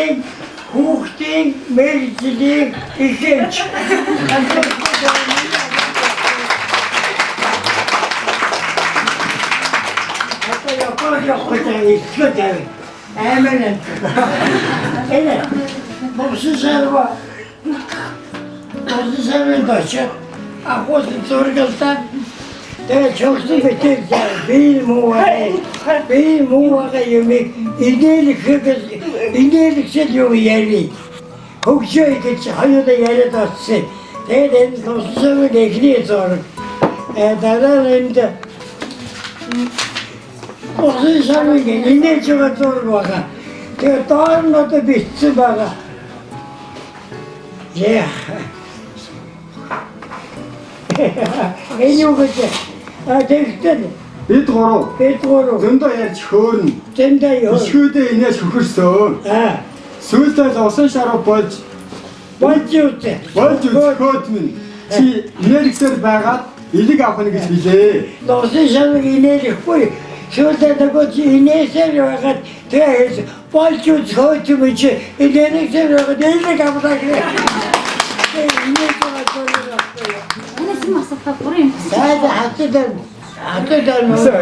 Гэрийн хүүхдийн мэргэжлийн их эмч. Одоо Японд явах гэж ихтгэл тавь. Амар юм. Энэ Бомсон сарва Бомсон сарвын дочор ахуйсан зургалдаа тэгээ чогсон битэл би муу байгаа. Би муу байгаа юмыг инээлэхээс инээлэхсэл юм яри. Хөгжөө гэж хоёулаа яриад очсон. Тэгээд энэ бомсон сарвын эхний зураг. Дараа нь энд Усын сарвын инээлж байгаа зураг байгаа. Тэгээд доор нь одоо бичсэн байгаа. Яа. Энэ юу гэж а тэгтэл Бид гурав бид гурав зөндөө ярьж хөөрнө. зэндээ юу Ишгүүдээ инээж хөхөрсөн. а Сүүлдээ л усан шарав болж болж үзээ. болж үзэхөөд минь чи инээлгсээр байгаад элэг авах нь гэж билээ. Усын шарвыг инээлэхгүй. Сүүлдээ нөгөө чи инээсээр байгаад тэгээ болж үзэхөөд юм чи инээлгэсээр байгаад элэг авлаа гэх. Тэгээ инээж байгаа зураг байхгүй юу? Танаас юм асуухаа гурван юм хүсэж За за хатад хатад Өсөө.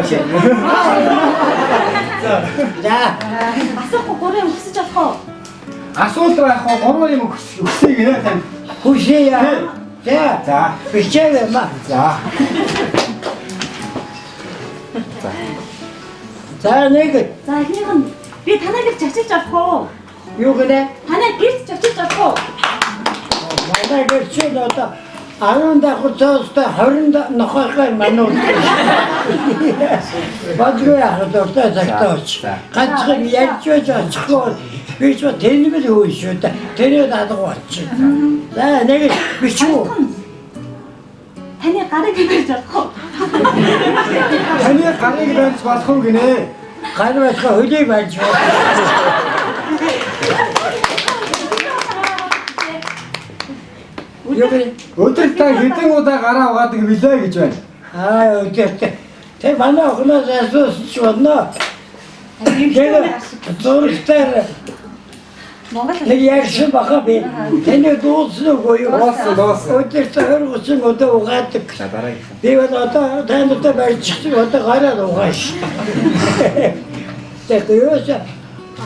За асуухгүй гурван юм хүсэж болох уу? Асуулт байх уу? Гурван юм хүсье гинэ тань. хүсье. За За. бичээрэй ма. За. За нэг За эхнийх нь би танаа гэрч очиж болох уу? юу гэнэ? Танаа гэрч очиж болох уу? Манай гэрчил одоо 10 давхар цоостой 20 нохойхоор мануул. Бадгүй яах дуртай цагтаа оч. Ганцхан ярьж байж очихгүй би ч тэнбэл хөө шүү дээ. Тэрээ даалга болчих. За нэг бичүү. Таны гарыг би барьж болох уу? Таны гарыг барьж болох уу гинэ? Гар басга хөлийг барьж байна. Юу гэнэ? Өдөрт та хэдэн удаа гараа угаадаг билээ гэж байна. Аа өдөрт. Тэг манай охиноос асуусан ч болно. Тэгээ зурагтаар Монгол нэг ярьсан баха би. Тэний дуусан үгүй юу? Дууссан, дууссан. Өдөрт 20 30 удаа угаадаг. За дараагийнх. Би бол одоо танд одоо барьчихсан одоо гараад угааш. Тэгээд юуса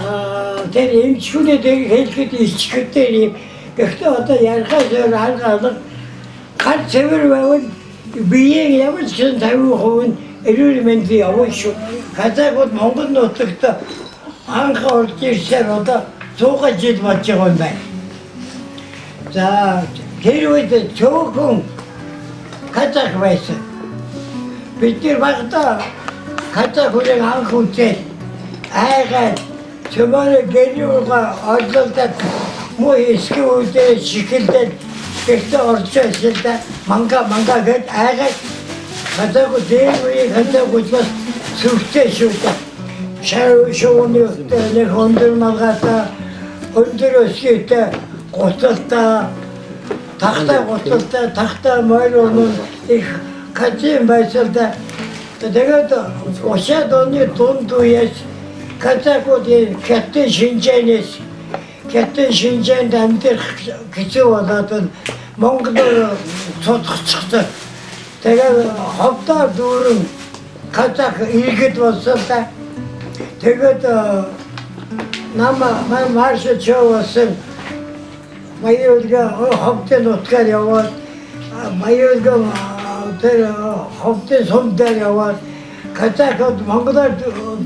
аа тэр эмчхүнээ тэг хэлэхэд ичгэдээр юм. Гэхдээ одоо ярихаас өөр арга алга гар цэвэр байвал биеийн ямар ч гэсэн 50% нь эрүүл мэндийн явна шүү. Казакууд Монгол нутагт анх орж ирсээр одоо 100 жил болж байгаа юм байна. За тэр үед цөөхөн казак байсан. Бид нар багада казак хүнийг анх үзээд айгаад цөмөрө гэрүүгээ орлолдод муу хэсгийн үедээ шихэлдээд гэртээ орж ирсэн л да манга манга гэд айгаад казак дээр үеийн казак бас сүвтэй шүү дээ. Шар шууны нэг өндөр малгайтай өндөр өсгийтэй гуталтай тахтай гуталтай тахтай морь их казын байсан да. Тэгээд учаад оны дунд үеэс казакуудын хятадын шинжээнээс хятадын шинжээнд амьдрах хэцүү болоод Монгол цудахчихсан. Тэгээд ховдоор дүүрэн казак иргэд болсон да. Тэгээд нам марш чөө болсон Баярлалаа ховдын нутгаар яваад баярлалаа тэр ховдын сум дээр яваад казакууд Монголоор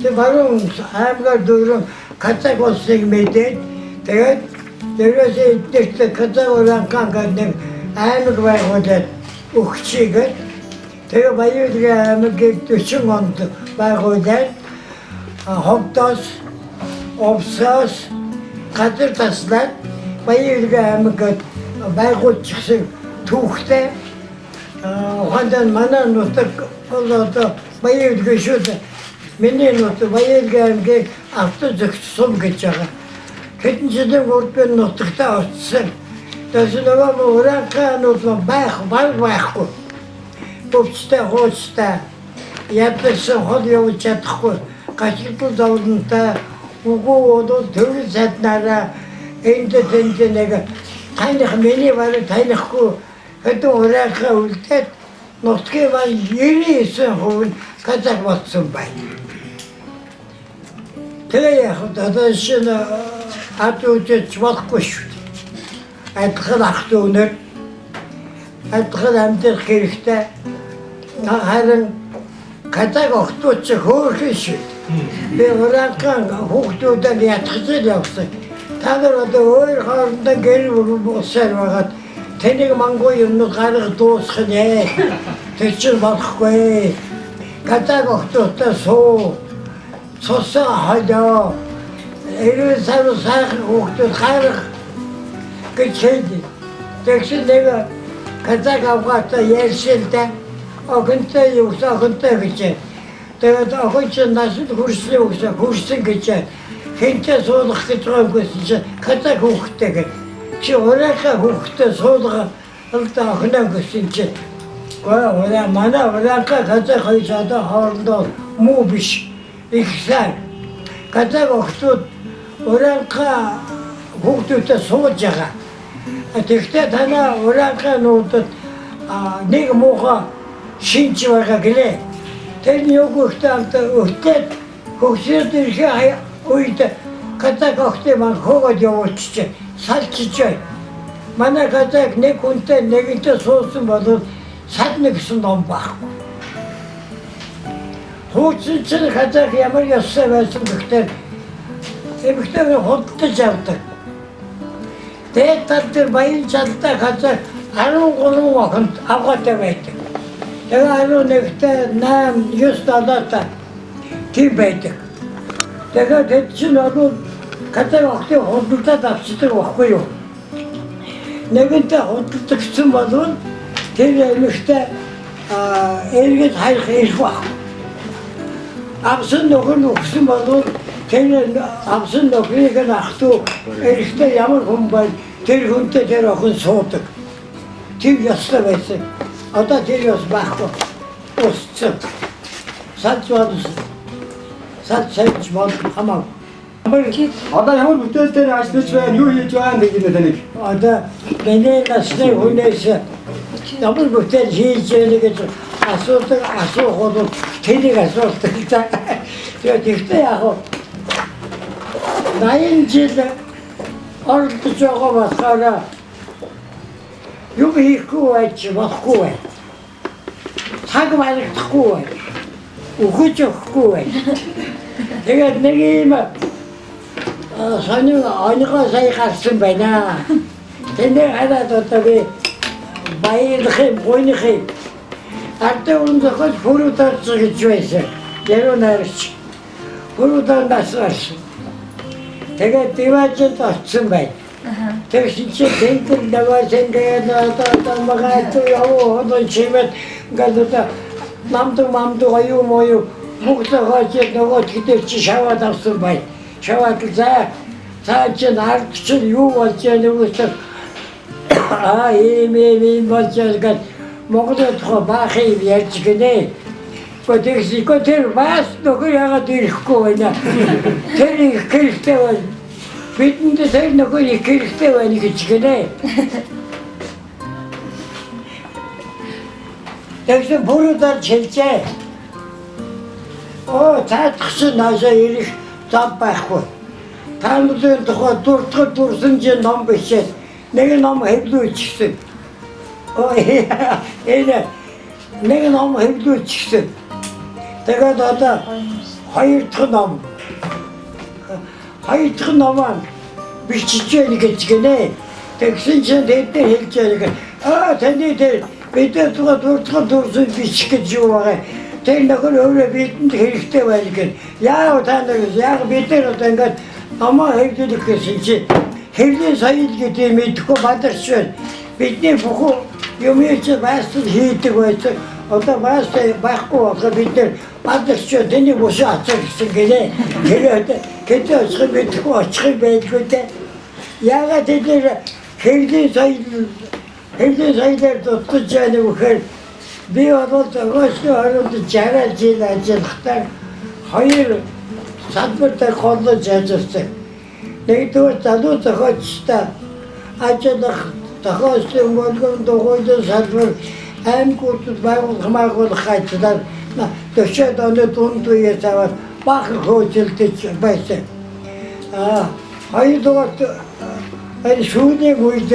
тэр баруун аймгаар дүүрэн казак улсыг мэдээд тэгээд тэрээс эднэрт казак уранкан гэдэг нэг аймаг байгуулад өгчийгээд тэгээ баярлалаа аймгийг 40 онд байгуулад ховдоос овсоос газар таслаад Баярга аймаг байгуулчихсан түүхтэй ухаантай манай нутаг бол одоо Баярга шүү дээ. Миний нутаг Баярга аймгийг авто зөгцсөн гэж байгаа. Хэдэн жилийн урд би нутагтаа очсон. Тэгсэн нөгөө ураанхаанууд байх баг байхгүй. Бөвчтэй хуучтай ядсан хол явж чадахгүй гашигдал зовлонтой үгүй бол төрөл сайднаараа Энд тэнд нэг таних миний бараг танихгүй хэдэн ураанхай үлдээд нутгийн маань 99% нь казак болсон байна. Тэгээ яг одоо шинэ ад үзэж болохгүй шүү дээ. Адилхан ах дүүнер адилхан амьдрах хэрэгтэй. Харин казак охтууд чи хөөрхөн шүү дээ. Би ураанхан хүүхдүүдэд ятгах л явсан. Та нар одоо өөр хоорондоо гэр бүл болсоор байгаад тэнийг мангуй юмнууд гарга дуусгах нэ. Тэр чинь болохгүй. Казак охтуудтай суу. Цусаа холио. Эрүүл сар сайхан хүүхдүүд гарга гэж хэлдэг. Тэгсэн нэг казак авгаатай ярьсан л да. Охинтой юу гэсэн охинтой гэж. Тэгээд охин чинь насанд хүрсэн юу гэсэн хүрсэн гэж. Хэнтэй суулгах гэж байгаа юм гэсэн чинь казак хүүхдтэй гэж. Чи ураахаа хүүхдтэй суулга л да охиноо гэсэн чинь. Гоо ураа манай ураахаа казак хоёр одоо хоорондоо муу биш. Их сайн. Казак охтууд ураахаа хүүхдүүдтэй сууж байгаа. Тэгэхдээ танаа ураанхайнуудад нэг муухай шинж байгаа гэлээ. Тэр нь юу гэхдээ амт өтөөд хөгшөөд ирэхээ үед казак охтын маань хөөгөөд явуулчихжээ. Салчижээ. Манай казак нэг хүнтэй нэгэнтэй суусан бол садна гэсэн ном байхгүй. Хуучин чинь казак ямар ёстой байсан гэхдээ эмэгтэй худалдаж авдаг. Дээд тал дээр баян чалтай казак 13 охинд авгаатай байдаг. Тэгээ 11-тэй 8, 9, 7-тай тийм байдаг. Тэгээд тэд чинь бол казак охтын худалдаад авчдаг байхгүй юу? Нэгэнтэй худалдагцсан бол тэр эмэгтэй эргэж хаях эрх байхгүй. Авсан нөхөр нь өгсөн бол тэр авсан нөхрийг нь ах дүү эрэгтэй ямар хүн байна тэр хүнтэй тэр охин суудаг. Тэр ёстой байсан. Одоо тэр ёс байхгүй. Устсан. Салж болсон. Салж салж бол хамаагүй. Одоо ямар бүтээл дээр ажиллаж байна, юу хийж байна гэдэг нь таныг. Одоо миний насны хүнээс ямар бүтээл хийж яах гэж асуудаг асуух бол тэнийг асуудаг л да. Тэгээд гэхдээ яг 80 жил оролдож байгаа болохоор юм хийхгүй байж болохгүй байна. Цаг баригдахгүй байна. Өгөж өгөхгүй байна. Тэгээд нэг юм сонин онигоо сая гарсан байна. Тэний хараад одоо би баярлах юм, гуйных юм. Ардын өмнө зохиол пүрүд орсон гэж байсан. Яруу найрагч. Пүрүдээр нас барсан. Тэгээд диважид очсон байна. Тэгсэн чинь тэнгэр наваас ингээд одоо магаату явуу ходон чимэд ингээд одоо намдаг мамдаг аюу моюу бүгд зохиож нөгөө тэгдэр чи шаваад авсан байна. Шаваад л за цаа чинь ард чинь юу болж яах вэ гэсэн ийм ийм ийм болж яах гэж Монголын тухай баах юм ярьж гинэ. Гэхдээ тэр бас нөхөр яагаад ирэхгүй байна. Тэр их хэрэгтэй байна. Бидэнд тэр нөхөр их хэрэгтэй байна гэж гинэ. Тэгсэн бүрүүдээр хэлжээ. Оо цаадахсан наашаа ирэх зам байхгүй. Та нарын тухай дурдхад дурсан чинь ном бичээд нэг ном хэвлүүлчихсэн. Оо энэ нэг ном хэвлүүлчихсэн. Тэгээд одоо хоёр дахь ном. Хоёр дахь номоо бичиж яах гэж гинэ. Тэгсэн чинь тэд нар хэлж байгаа. Аа таны тэр бидний тухай дурдхад дурсан бичих гэж юу байгаа. Тэр нөхөр өөрөө бидэнд хэрэгтэй байна гэж. Яав та нар яг бид нар одоо ингээд номоо хэвлүүлэх гэсэн чинь хэвлийн соёл гэдэг мэдэхгүй бадарч байна. Бидний бүхэн юм чи бастар хийдэг байсан. Одоо бастар байхгүй болохоор бид нар бадарч байна. Тэний бушуу ацаа гэсэн гинэ. Тэгээд хэзээ очих мэдэхгүй очих юм байлгүй дээ. Яагаад тэд нар хэвлийн соёл хэвлийн соёлоор дутаж байна гэхээр би бол зохиолчны хорионд 60 жил ажиллахдаа хоёр салбар дээр голлож ажилласан. Нэгдүгээр залуу зохиолчтой ажиллах зохиолын болгон дугуйлан салбар аймагуудад байгуулах байгуулах ажлаар 40-аад оны дунд үеэс аваад баахан хөөцөлдөж байсан. Хоёрдугаар энэ сүүлийн үед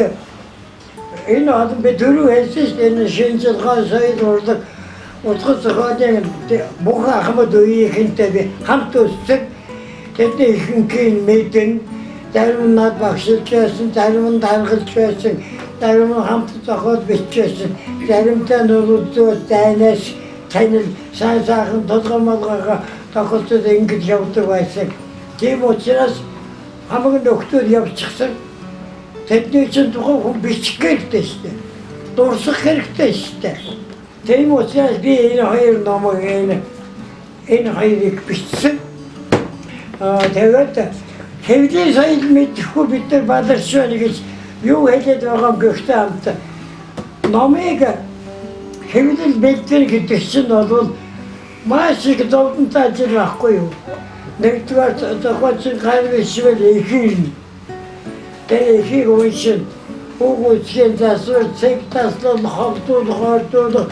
энэ олон би дөрөв хэлсэн шүү дээ. Энэ шинжилгээ, соёл, урлаг, утга зохиолын бүх ахмад үеийнхэнтэй би хамт өссөн. Тэдний ихэнхийг мэдэн, зарим нь над багшилж байсан, зарим нь даргалж байсан, зарим нь хамт зохиол бичсэн, заримтай нь бол зайнаас танил сайн сайхан толгой молгойгоо тохиолдол ингэж явдаг байсан. Тийм учраас хамаг нөхдөл явчихсан. Тэдний чинь тухайн хүн бичих хэрэгтэй шүү дээ. Дурсах хэрэгтэй шүү дээ. Тийм учраас би энэ хоёр номыг энэ хоёрыг бичсэн. Тэгээд хэвлийн соёл мэдэхгүй бид нар баларч байна гэж юу хэлээд байгаа юм гэхдээ хамт номыг хэвлэл бэлтгэн гэдэг чинь бол маш их зовлонтой ажил байхгүй юу? Нэгдүгээр зохиолчийн гар бичмэл ихийг тэр ихийг уншин үг үсгийн засвар, цэг таслал, холдуулах, ордуулах,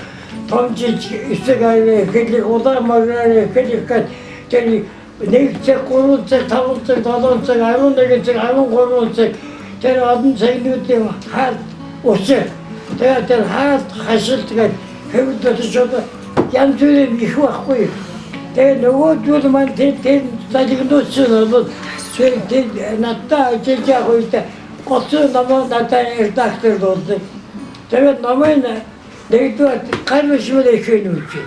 том жижиг эсэг аяа эхлэх, улаан мороор эхлэх гээд тэр 1 цаг, 3 цаг, 5 цаг, 7 цаг, 11 цаг, 13 цаг тэр олон цагнуудын хаалт учир. Тэгээд тэр хаалт хашилт гээд хэвд төсөж янз бүрийн их байхгүй. Тэгээд нөгөөдөл маань тэр залгинууд чинь бол тэр надтай ажиллаж явах үед голцсон номоо надад редактор болсон. Тэгээд номын нэгдүгээр гар бишмэл их юм үгүй.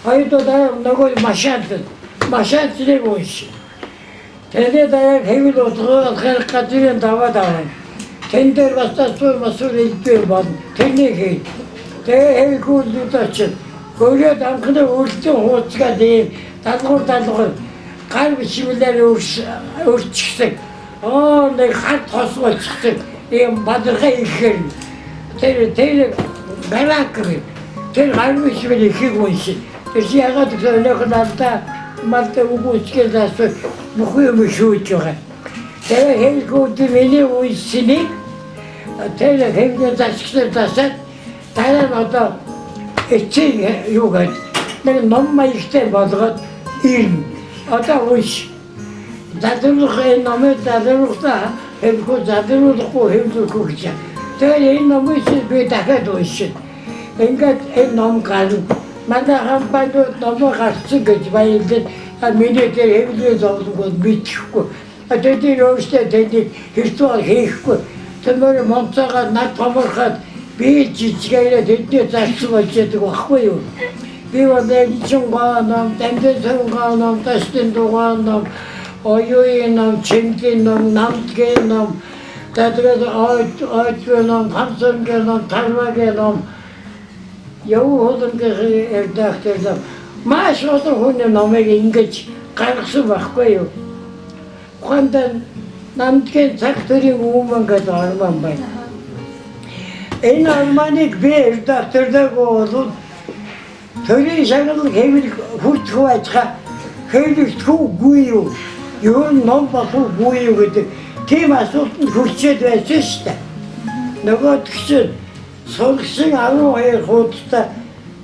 Хоёрдугаар нөгөө машаанцыг унш. Тэрний дараа хэвэл утгаар газрын даваад авна. Тэн дээр бас асуур масуур илбэр болно. Тэрний хий. Тэгээ хэвлгүүлүүд очив. Гөрөөд анхны үлдэн хууцгаад ийм далгуур гар бичмэлээр өөрчгсөн. Нэг хар тос болчихсон. Ийм бадархай ихээр тэр гарак тэр гар бичмэл ихийг уншин. Тэр чи ягаад гэвэл өнөөх нь алдаа малтай үгүйцгээл асуу бүх юм шүүж байгаа. Тэгээ хэлгүүд миний уншсэнийг тэр хэвлэл засагчдаар засаад дараа нь одоо эцэг юу гэдэг нэг ном маягтай болгоод ирнэ. Одоо унш. Залруулах энэ номыг залруулахдаа хэлэхгүй залруулахгүй хэвлэхгүй гэж. Тэгээд энэ номыг би дахиад уншина. Ингээд энэ ном гарна. Манай компаниуд номоо гарцсан гэж баярлал. Миний тэр хэвлэлийн зовлонг бол мэдэхгүй. Тэдний өөрсдөө тэднийг хэрцүү хийхгүй. Тэр монцоогоо над томорхоод би жижигээрээ тэдний зарцсан болж яадаг байхгүй юу? Би бол эгчин гоо ном, дамжин гоо ном, тастын дугаан ном, оюун ном, чимдийн ном, намдгийн ном, тэгээд ойд ном, хамсангийн ном, тарвагийн ном, яв хулангийн редактор ном, маш олон хүний номыг ингэж гаргасан байхгүй юу? Ухаандаа намдгийн цаг төрийн өмнө гэдэг ормон байна. Энэ ормоныг би редактордаг бол төрийн шагнал хэвлэх хүртэх ажиллагаа хэвлэгдэх үгүй юу? Юу ном болох үгүй юу гэдэг тийм асуултанд хүрчээд байсан шүү дээ. Нөгөөд чинь сургасан 12 хуудастай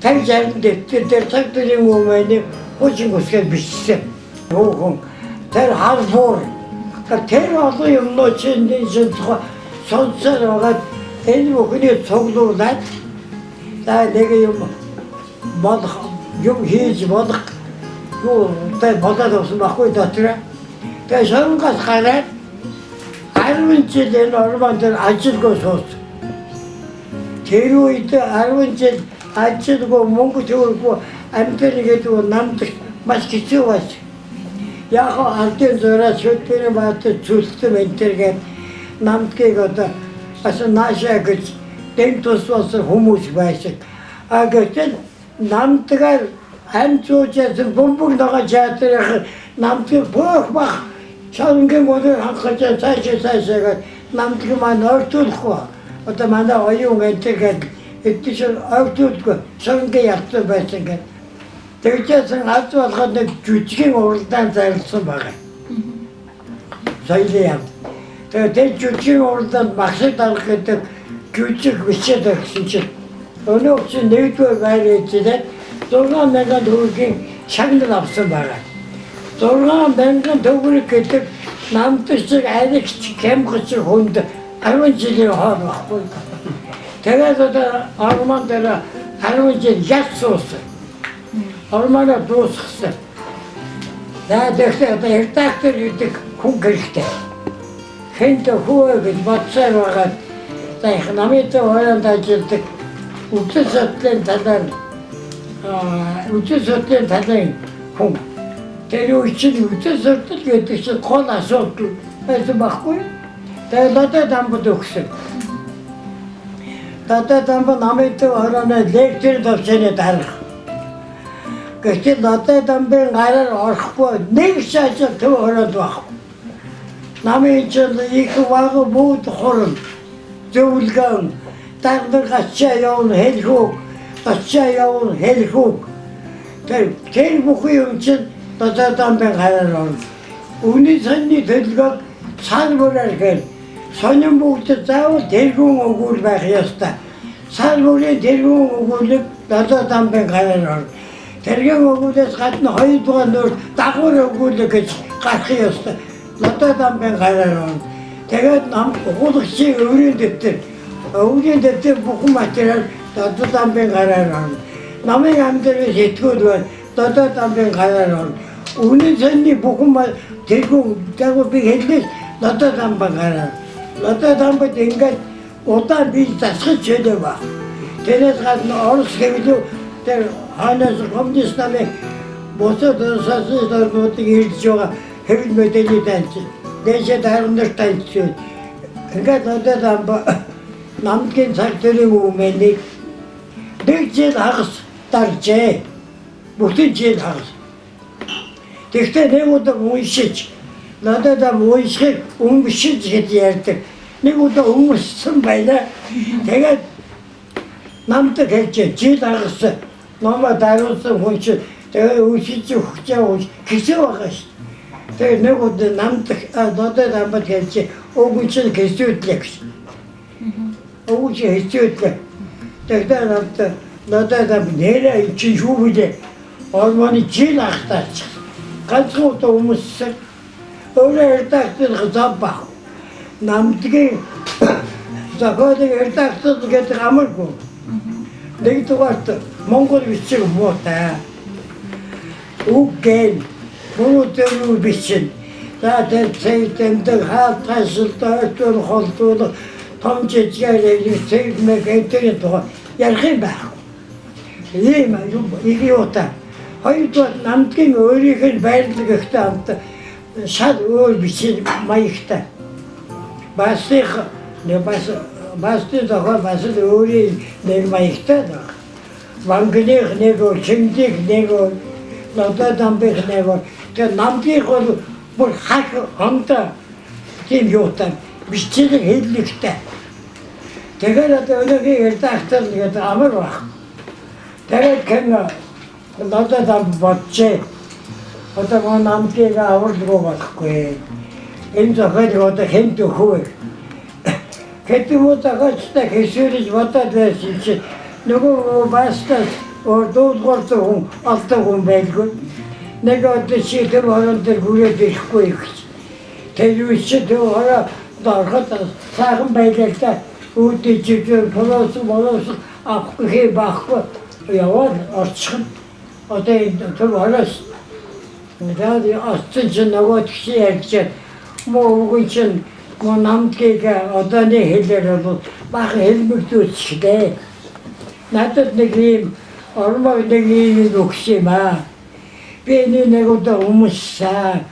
50 60 дэвтэр дээр цаг төрийн өмнө хуучин гүсгээр бичсэн. Хүүхэн тэр халбуур тэр олон юмнууд чинь сонсоор байгаад энэ бүхнийг цуглуулад за нэг юм болох юм хийж болох юу тэ болоод явсан байхгүй дотор. Тэгээ шоронгоос гараад 10 жил энэ ормон дээр ажилгүй суусан. Тэр үед 10 жил ажилгүй мөнгө төгрөггүй амьдрал гэдэг намдаг маш хэцүү байсан. Яг ардын зураа шүтбэрийн баатар цүлтэн энэ гээд намдгийг одоо бас наашаа гэж дэм тус болсон хүмүүс байсан. А гэтэл намдгаар ам зүүжсэн бөмбөг ногоо театрын намдгийг бөөх бах шалангийн өдөр хангаж цаашаа намдг маань ойртуулахгүй. Одоо манай оюун энэ гээд эдгээр чинь ойртуулахгүй шалангийн ялцсан байсан гээд. Тэгжсэн аз болгоод нэг жүжигийн уралдаан зарласан байгаа. Соёлын яам. Тэгээд тэр жүжигийн уралдаанд Магсаг дарга гэдэг жүжиг бичээд өгсөн чинь өнөөх чинь нэгдүгээр байр эзэлээд 6,000 төгрөгийн шагнал авсан байгаа. 6,000 төгрөг гэдэг намдаг шиг аригч хямгч хүнд 10 жилийн хоол байхгүй. Тэгээд одоо ормон дээр 10 жил яс суусан. Ормоно дуусгасан. За, тэгэхээр одоо редактор гэдэг хүн хэрэгтэй. Хэн хүү гэж бодсоор байгаад, за, их намын төв хороонд ажилладаг үзэл судлалын талаар, үзэл судлалын талын хүн. Тэр үе чинь үзэл судлал гэдэг чинь гол асуудал байсан байхгүй. Тэгээд Лодой Дамбад өгсөн. Лодой Дамба намын төв хорооны лекторийн төвчний дарга. Гэвч Лодой Дамбын гараар орохгүй нэг ч ажил төв хороонд байхгүй. Намын чинь их баг бүгд хурал зөвлөгөн дарга гачаа явна хэлхүүг, гачаа явна хэлхүүг. Тэр бүхэн юм чинь Лодой Дамбын гараар орно. Өмнөд сонины төлгөөг сар бүрээр хэл. Сонин бүгд заавал тэргүүн өгүүл байх ёстой. Сар бүрийн тэргүүн өгүүлэг Лодой Дамбын гараар орно. Тэргүүн өгүүлээс гадна хоёрдугаар нөр дагвар өгүүлэг гэж гарах ёстой. Лодой Дамбын гараар орно. Тэгээд нам ухуулагчийн өврийн дэвтэр. Өврийн дэвтэр бүхэн материал Лодой Дамбын гараар орно. Намын амьдралын сэтгүүл байна. Лодой Дамбын гараар орно. Өмнөд сонины бүхэн тэргүүн дагвар би хэлнэ, Лодой Дамбын гараар. Лодой Дамбад ингээд удаан бие засах чөлөө баг. Тэрээс гадна Орос хэвлүү тэр хойноос коммунист намын бусад социалист орнуудыг ирж байгаа хэвлэл мэдээлэл таньж. Дээшээ дарга нар таньж. Ингээд Лодой Дамба намдгийн цаг төрийн өмнө нэг жил хагас даржээ. Бүтэн жил хагас. Тэгэхдээ нэг удаа уншиж, надад уншихыг өмшиж гэж ярьдаг. Нэг удаа өмссөн байна. Тэгээд намдаг хэлжээ. Жил хагас номоо даруулсан хүн чинь тэгээ өсөж өгчээ унш гэсэн байгаа ш. Тэгээ нэг удаа намдаг надад амбад хэлжээ. Өвгөн чинь хэсүүдлээ гэж. Өвгөн чинь хэсүүдлээ. Тэгээд намдаг надад ам нэрээ чи юу билээ. Ормоны жил хагастаачих. Ганцхан удаа өмссөн. Өөрөө редактор зам баг. Намдгийн зохиолыг редактор гэдэг амаргүй. Нэгдүгээрт Монгол бичиг муутай. Үг гэн буруу зөв бичин. За, тэр цэг дэмдэг хаалт хашилтаа өтөр холдуулах том жижигээр цэг мэг гэдэг тухай ярих юм байхгүй. Ийм юм юутай. Хоёрдугаар намдгийн өөрийнх нь байрлал гэхдээ хамт шал өөр бичиг маягтай. Басных нэг бас басны зохиол бас л өөрийн нэг маягтай баг. Вангных нэг өөр, Чиндих нэг өөр, Лодой Дамбих нэг өөр. Тэгээ намдгийнх бол бүр хах хамтаа тийм юутай бичиг хэллэгтэй. Тэгэхээр одоо өнөөгийн редактор гэдэг амар баг. Тэгээд хэн Лодой Дамб боджээ. Одоо мөн намдгийг аварлгүй болохгүй. Энэ зохиолыг одоо хэн өгөх вэ? Хэдэн үү зохиолчтой хэсвэрж бодоод байсан чинь нөгөө бастас дуулууртай хүн олдог хүн байлгүй. Нэг одоо чи тэр хорон дээр хүрээд ирэхгүй гэж. Тэр үе чи тэр хороо ороход сайхан байлаа л да. Үүдий жижиг плос молос авахгүй хээ баахгүй яваад орчихно. Одоо энэ тэр хороос тэгээд очсон чинь нөгөө тэгшин ярьж муу үгүй чинь муу намдгийг одооны хэлээр бол баахан хэлмэгдүүлчихлээ. Надад нэг ийм ормог нэг ийм өгсөн юм аа. Би энэ нэг удаа өмссөн.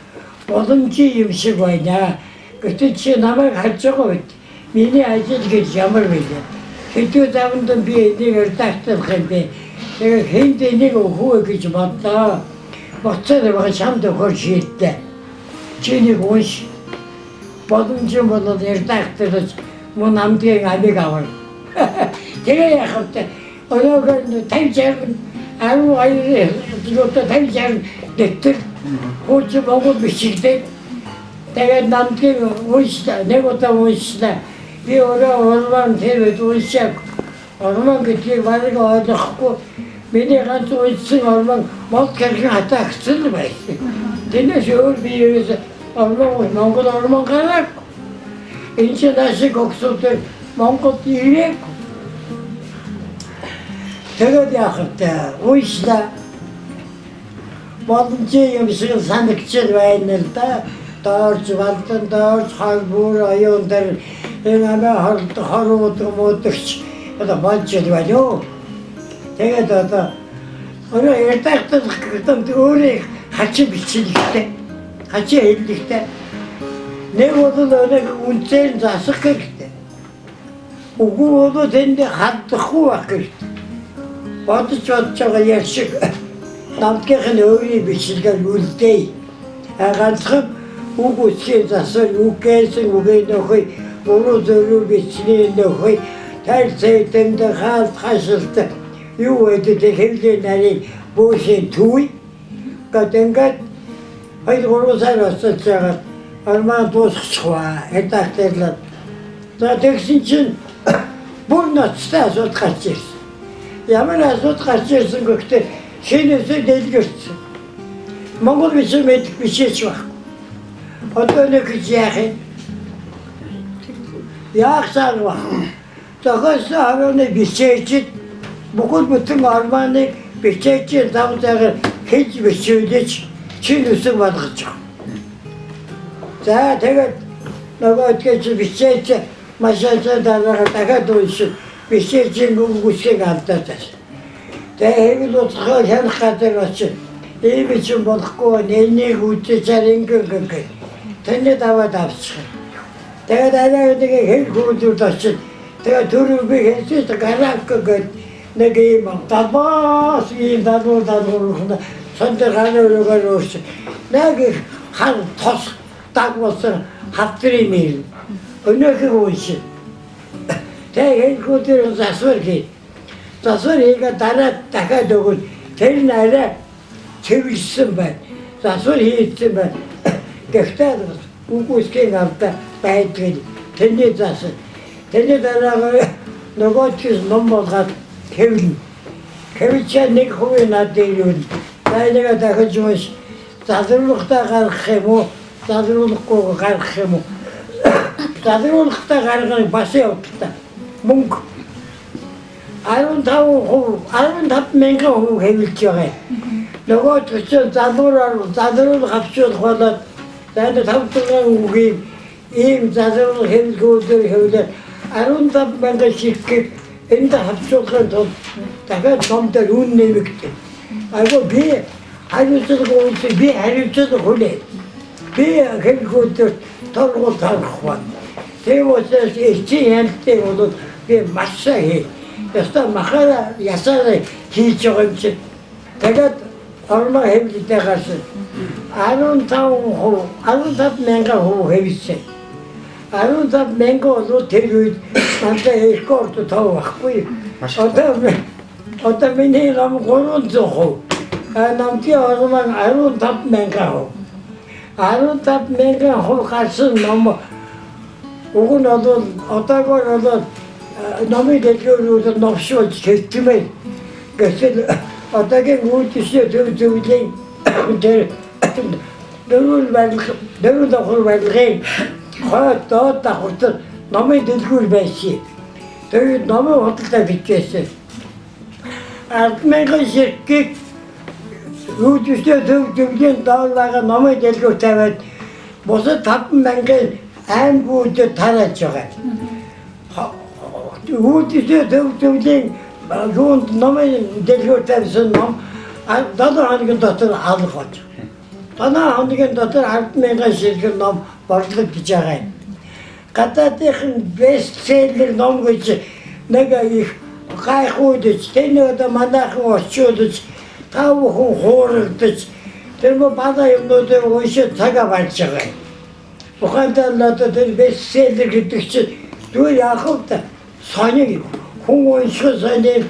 Боломжийн юм шиг байна. Гэвч чи намайг харж байгаа үед миний ажил гэж ямар вэ? Хэдүү заванд би энийг редакторлох юм бэ? Тэгээ хэнд энийг өгөх вэ гэж бодлоо. Боцоод байгаа чамд өгөхөөр шийдлээ. Чи нэг унш. Боломжийн бол редакторлож мөн намдгийн амийг авах. Тэгээ яах вэ? Өнөөгөр 50 60 12 юутай 50 60 дэвтэр хуучин Монгол бичигдээ. Тэгээд намдгийг уншлаа. Нэг удаа уншлаа. Би өөрөө ормон тэр үед уншааг. Ормон гэдгийг бараг ойлгохгүй. Миний ганц уншсан ормон мод хэрхэн хатаагцсан л байсан. Тэрнээс өөр би ерөөсөө ормон Монгол ормон гараагүй. Энэ чинь ашиг өгсөөр Монголд ирээгүй. Тэгээд яах вэ? Уншлаа. Боломжийн юм шиг санагчил байна л да. Доорж валдан доорж хол бүр оюун дээр энэ амиа хорд хорууд муудагч одоо болж байна юу. Тэгээд одоо өөрөө редактор гэдэг өөрөө хачин бичилэгтэй, хачин хэллэгтэй. Нэг бол өөрөө үнцээр засах хэрэгтэй. Үгүй бол тэнд хандахгүй байх хэрэгтэй. Бодож бодож байгаа яг шиг намдгийнх нь өөрийн бичлэгээр үлдээе. А ганцхан үг үсгийн засвар үггээсэн үгээ нөхөй, буруу зөв бичний нөхөй, тал цайтэнд хаалт хашилт юу гэдэг хэвлээ нарийн бүүшийн түй гэдэг ингээд 2-3 сар очиж байгаа армаа дуусчихваа. Редакторлаад. За тэгсэн чинь бүр ноцтой асуудал гарч ирсэн. Ямар асуудал гарч ирсэн гэхдээ шинээсээ дэлгэрсэн. Монгол бичиг мэдэх бичээч байхгүй. Одоо нэг гэж яах юм? Яах цаар баг. Зохиосон харууны бичээчид бүхэл бүтэн ормооныг бичээчийн зав заагаар хийж бичүүлж чин үсэг болгож байгаа. За тэгээд нөгөө гэж бичээч маш сайн дараа дахиад уншив. Бичээчийн үгсийг алдаад байсан. Тэгээ хэвэл утгахаар хянах газар очив. Ийм чинь болохгүй энийг үзчихээр ингэ ингэ. Тэний даваад авчих. Тэгээд арай нэг хэл хүүдүүд очив. Тэгээд түрүү би хэлсэн гараак гээд нэг ийм далбаас ийм далбуу далбуу сондор гараа өрөөгөр өөрч. Нэг их хар тос даг болсон хавтрын мэл. Өнөөхийг уншив. Тэгээ хэл хүүдээр засвар хий. Засвар хийгээ дараа дахиад өгвөл тэр нь арай цэвэрлсэн байна. Засвар хийгдсэн байна. Гэхдээ үгүйсгийн алдаа байдаг. Тэрний засвар. Тэрний дараа нөгөө чис ном болгоод хэвлэн. Хэвлчээ 1% над дээр юу. За энийг дахиж унш. Залруулгатай гаргах юм уу? Залруулахгүй гаргах юм уу? Залруулгатай гаргах бас явдалтай. Мөнгө 15%, 15 мянган хувь хэвлэж байгаа юм. Нөгөө чинь залуураар залруул хавчуулах болоод за энэ 5 дугаар үгийн ийм залруул хэвлэгүүдээр хэвлээд 15 мянган ширхгийг энд хавчуулахын тулд дахиад ном дээр үн нэмэгдэн. Айгуу би хариуцлага үүсгэх, би хариуцлага хүлээ. Би хэвлэгүүдээр торгуул тарах байна. Тийм учраас эцсийн хяналтыг бол би маш сайн хий. Ястаа махаараа ясаараа хийж байгаа юм чинь. Тэгээд ормоо хэвлэлтэй гарсан. 15%, 15 мянган хувь хэвлэсэн. 15 мянган бол тэр үед надад рекорд тав байхгүй. Одоо миний ном 300%. А намдгийн ормоо 15 мянган хувь. 15 мянган хувь гарсан ном уг нь бол одоогоор бол номын дэлгүүрүүд новшуулж хэвтмээр. Гэтэл одоогийн үйлдвэрлэлийн төв зөвлөлийн тэр дөрвөн барилга, дөрвөн давхар барилгын хойд доод давхарт номын дэлгүүр байсан. Тэгээд номын худалдаа бичээсэн. 10 мянган ширхгийг үйлдвэрлэлийн төв зөвлөлийн доор байгаа номын дэлгүүр тавиад бусад 5 мянган аймагуудад тарааж байгаа. Үйлдвэрлэлийн төв зөвлөлийн юунд номын дэлгүүр тавьсан ном 7 хоногийн дотор алга болж. 7 хоногийн дотор 10 мянган ширхэг ном борлогдож байгаа юм. Гадаадынхан бестселлер ном гэж нэг их гайхуудаж, тэр нэг одоо манайхан орчуулж, та бүхэн хуурагдаж, тэр мө бада юмнуудыг уншиж цагаа барьж байгаа юм. Ухаантай л одоо тэр бестселлер гэдэг чинь зүгээр яах вэ? Соник хүн унших соник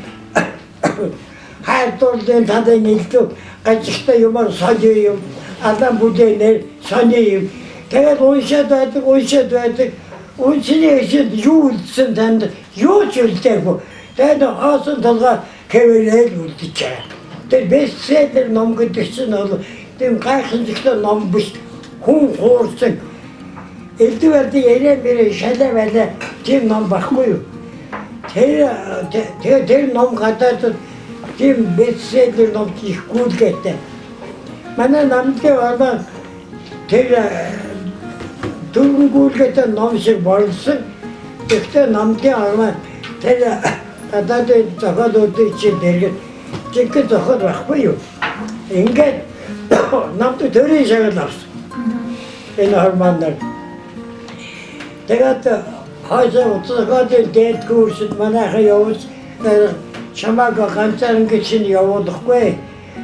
хайр дурлалын талын илүү гажигтай юмар сони юм, алан бүлээнээр сони юм. Тэгээд уншаад байдаг, уншаад байдаг. Уншны хэсэд юу үлдсэн танд юу ч үлдээгүй. Тэгээд хоосон толгой хэвээрээ л үлдэж байгаа. Тэр бестселлер ном гэдэг чинь бол тийм гайхамшигтай ном биш. Хүн хуурсан элдв элдв яриа мэрэ шалаа балаа тийм ном байхгүй юу? Тэр ном гадаадд тийм бестселлер ном их гүйлгээтэй. Манай намдгийн орноо тэр дөрвөн гүйлгээтэй ном шиг болсон. Гэхдээ намдгийн орноо тэр гадаадын зохиолуудыг чинь дэргэд жинхэнэ зохиол байхгүй юу? Ингээд намд төрийн шагнал авсан. Энэ хормоноор. Тэгээд хойсоо утасгаагийн дээд курсд манайхан явж чамааг ганцаарн чинь явуулахгүй.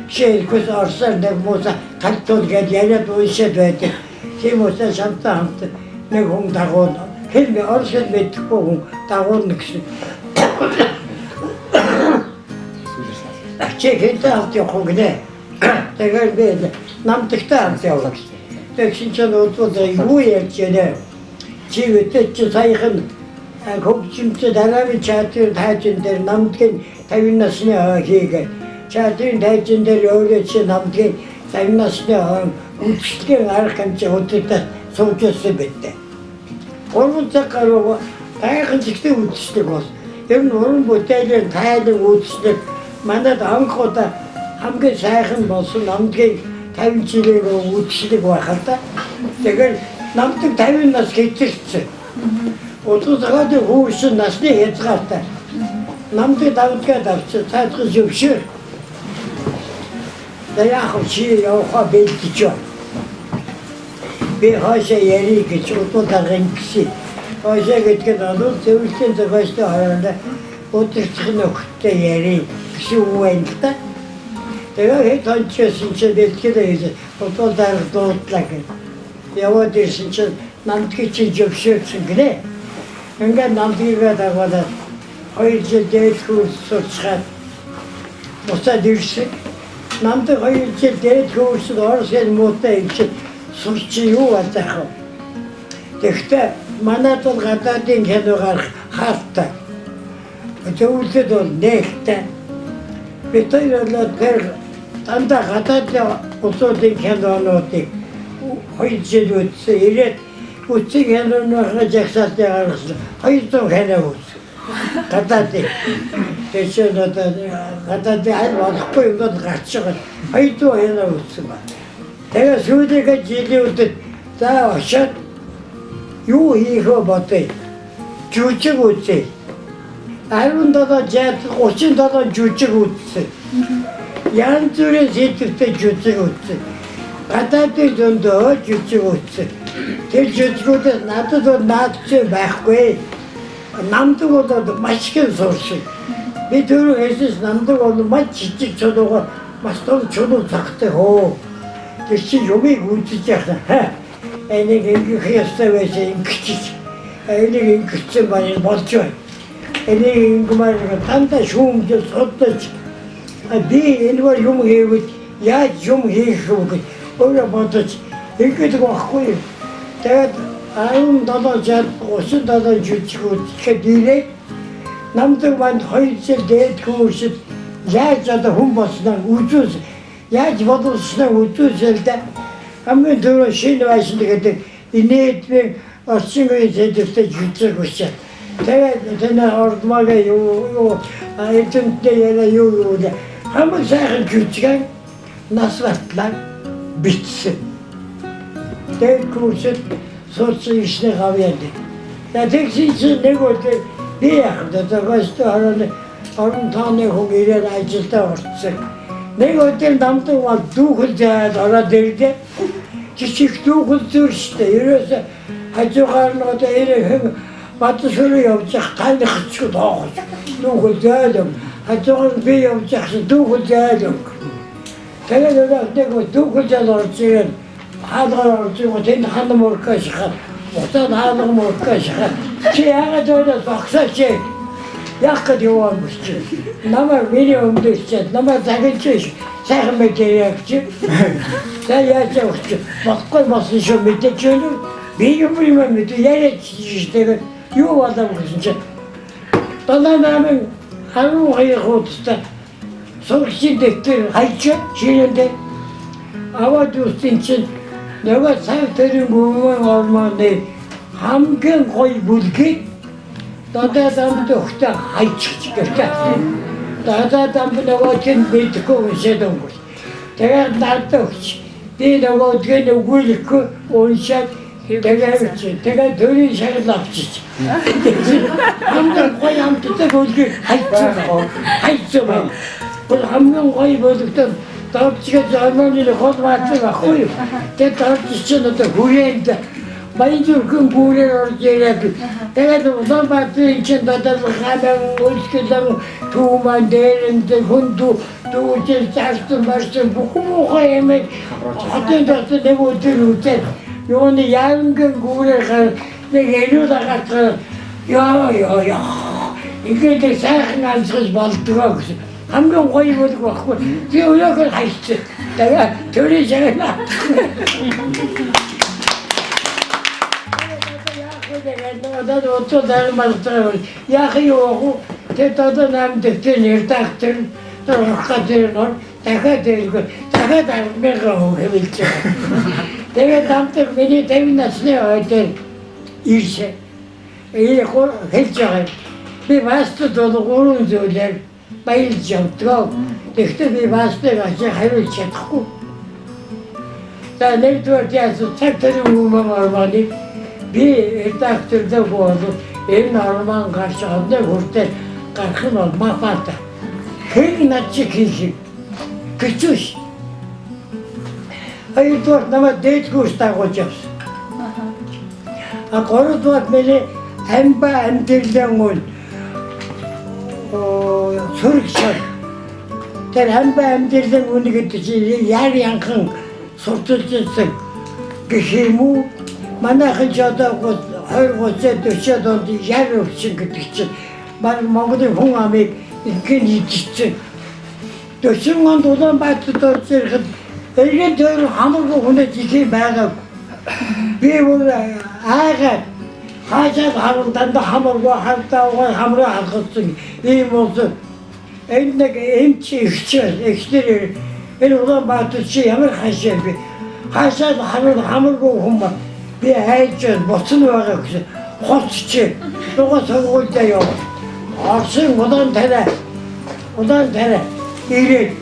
Жишээлбэл Оросоор нэг мууса талтуул гэж яриад уншаад байдаг. Тийм учраас чамтай хамт нэг хүн дагуулна. Хэл орос хэл мэдэхгүй хүн дагуулна гэсэн. Чи хэнтэй хамт явах уу гинэ? Тэгээд би намдагтай хамт явна гэсэн. Тэгсэн чинь удвал юу ярьж байна? Чи үдээ чи саяхан хөгжимчд араби театрын тайзан дээр намдгийн 50 насны хой хийгээд театрын тайзан дээр өөрөө чи намдгийн 50 насны хой үйлчлэгийн арга хэмжээ өдөртөө сууж ирсэн байдээ. 3 цаг гаруй гайхамшигтай үйлчлэг бол ер нь уран бүтээлийн тайлан үйлчлэг манад анх удаа хамгийн сайхан болсон намдгийн 50 жилийн үйлчлэг байх л да. Тэгэхээр намдаг 50 нас хэвчэрсэн. Утасгааны хүүшин насны хязгаартай. Намдаг давдгаад авчих цаадхан зөвшөөр. За яах вэ чи явахаа бэлдэж байна. Би хойшоо ярий гэж удуу дарга ингэсэн. Хойшоо гэдэг нь бол зөвлөлийн зохиолчтой хоорондоо өдөрчих нөхдөд ярий гэсэн үг байна л да. Тэгээ хэд хончсон чинь бэлтгэл хийж удуу дарга дуудлаа гэх. Яваад ирсэн чинь намдгийг чинь зөвшөөрсөн гинэ. Ингээд намдгийгээ дагуулад 2 жил дээд курс сурчхаад буцаад ирсэн. Намдаг 2 жил дээд курсд орос хэл муутай юм чинь сурч юу болзах вэ? Тэгэхдээ манайд бол гадаадын кино гарах хаалттай. Зөвлөд бол нээлттэй. Бид хоёр бол тэр дандаа гадаадын улсуудын кинонуудыг 2 жил үзсэн. Ирээд үзсэн киноныхоо жагсаалтыг гаргасан. 200 кино үзсэн. Гадаадын. Тэр чинь одоо гадаадын аль болохгүй юмнууд гарч байгаа. 200 кино үзсэн байна. Тэгээ сүүлийнхээ жилүүдэд за очоод юу хийх вэ бодъё. Жүжиг үзье. 17 жаад 37 жүжиг үзсэн. Янз бүрийн сэдвтэй жүжиг үзсэн. Гадаадын зөндөө жүжиг үзсэн. Тэр жүжигүүдээс надад бол наадч байхгүй. Намдаг бол маш их сурсан. Би түрүү хэлсэн намдаг бол маш жижиг чулуугаар маш том чулуу цагтай хөө. Тэр чинь юмыг үзэж яхаа. Энийг ингэх ёстой байсан ингэчих. Энийг ингэсэн байна болж байна. Энийг ингэмээр дандаа шүүмжил судалж би энэгээр юм хийвэл яаж юм хийх вэ гэж өөрөө бодож ингэдэг байхгүй. Тэгээд 17 жил 37 жүжиг үзэхэд ирээд намдаг манд 2 жил дээд курсд яаж одоо хүн болсноо үзүүс яаж боловсноо үзүүсэл дээ. Хамгийн түрүү шинэ байшин гэдэг инээдмийн орчин үеийн сэдвтэй жүжиг үзсэн. Тэгээд тэнэ ордмага юу юу эрдэмтдээ яриа юу юу гэх хамгийн сайхан жүжигэн нас бартлаа бичсэн. Тэгээд курсд сурсан ирсний гавьяа. За тэгсэн чинь нэг өдөр би яах вэ? Зохиолчтой хорооны орон тооны хүн ирээд ажилдаа орцсон. Нэг өдөр намдаг бол дүүхэл заяад ороод ирлээ. Жижиг дүүхэл зүр штэ. Ерөөсө хажуугаар нь одоо ирэх хэн Бадсүрээ явж явах таних ч тоохож. Дүүхэл зайлм. Хажуугаар нь би явж явах дүүхэл зайлм. Тэгээд нэг дүүхэл зайл орж ирээд хаалгаар орж ирээд тэнд хана мөркөө шахаад буцаад хаалга мөркөө шахаад чи яагаад өөрөө зогсооч яах гээд яваа юм чи намайг миний өмдөж чи намайг загилж сайхан мэдээ яг чи. Сайн яаж явах чи болохгүй болсон шүү мэдээж байна уу? Би юм юм мэдээ яриад чи тэгээд юу болов гэсэн чинь 7 8 12 хуудастай сурагчийн дэвтэр хайж ширээндээ аваад үзсэн чинь нөгөө цаг тэрийн гүмэн ормооны хамгийн гоё бүлгийг дадаа дамд өгтөө хайчих гэлээ. Дадаа дамд нөгөө чинь мэдхгүй уншаад өнгөрч. Тэгээд надад өгч. Би нөгөө дгэн өгүүлэхгүй уншаад тэгээд чи тэгээд төрийн шагнал авчиж. Хамгийн гоё амттай бүлгийг хайчихсан. Хайчихсан байна. Бүр хамгийн гоё бүлэгтэн доржиг зормооны хол баацсан байхгүй юу? Тэгээд дорж чинь одоо хүрээнд баян зүрхэн гүүрээр орж ирээд тэгээд Улаанбаатарын чинь дадал хаман үлсгэлэн түүман дээрэнд хүндүү дүүжил зарсан марсан бүх муухай юм хотын дотор нэг өдөр үзээд юуны яанган гүүрээр гар нэг эрүүл агаатгаар ёо ёо ёо ингээд нэг сайхан алсгаж болдгоо гэсэн хамгийн гоё бүлэг байхгүй би өнөөхөр хайчихсан тэгээд төрийн шагнал Одоо одоо дайрмалтай яах юу тэ одоо нам дэвтэр редактор тэр нөр дахиад ирэх дахиад 10,000 хэвэлж байгаа. Тэгээд намдаг миний 50 насны үед ирсэн. Энэ хэлж байгаа. Би мастер бол гурван зүйлээр баялж явдаг. Тэгэхдээ би мастерыг ачаа хариулж чадахгүй. За нэгдүгээр яасан цаг тэрийн өмнө ормоны би редактортой болов энэ ормон гарч одны хүртэл гарах нь бол мафата. Хэн над чиг хийх гэчүүш. Хоёрдугаар намайг дээд курс дагуулж явсан. А гуравдугаар миний амба амьдралын үн сөрөг шар. Тэр амба амьдралын үн гэдэг чинь яар янхан сурталчилсан гэх юм уу? Манайхан ч одоо 20 30 40 онд яар өвчин гэдэг чинь баг Монголын хүн амыг ингээд идчихсэн. 40 онд Улаанбаатарт орж ирэхэд эргэн тойрон хамаагүй хүнээс их юм байгаагүй. Би бүр айгаад хаашаа харан дандаа хамааргүй хартаагаа хамраа халахсан ийм болсон. Энэ нэг эмч ихч ихнэр энэ Улаанбаатар чи ямар хаашаа бэ? Хаашаа харан хамааргүй хүн ба би айж боцсон байгаа гэсэн хоц чи нөгөө сонгуульдаа яв. Орсын улаан тариа улаан тариа ирээд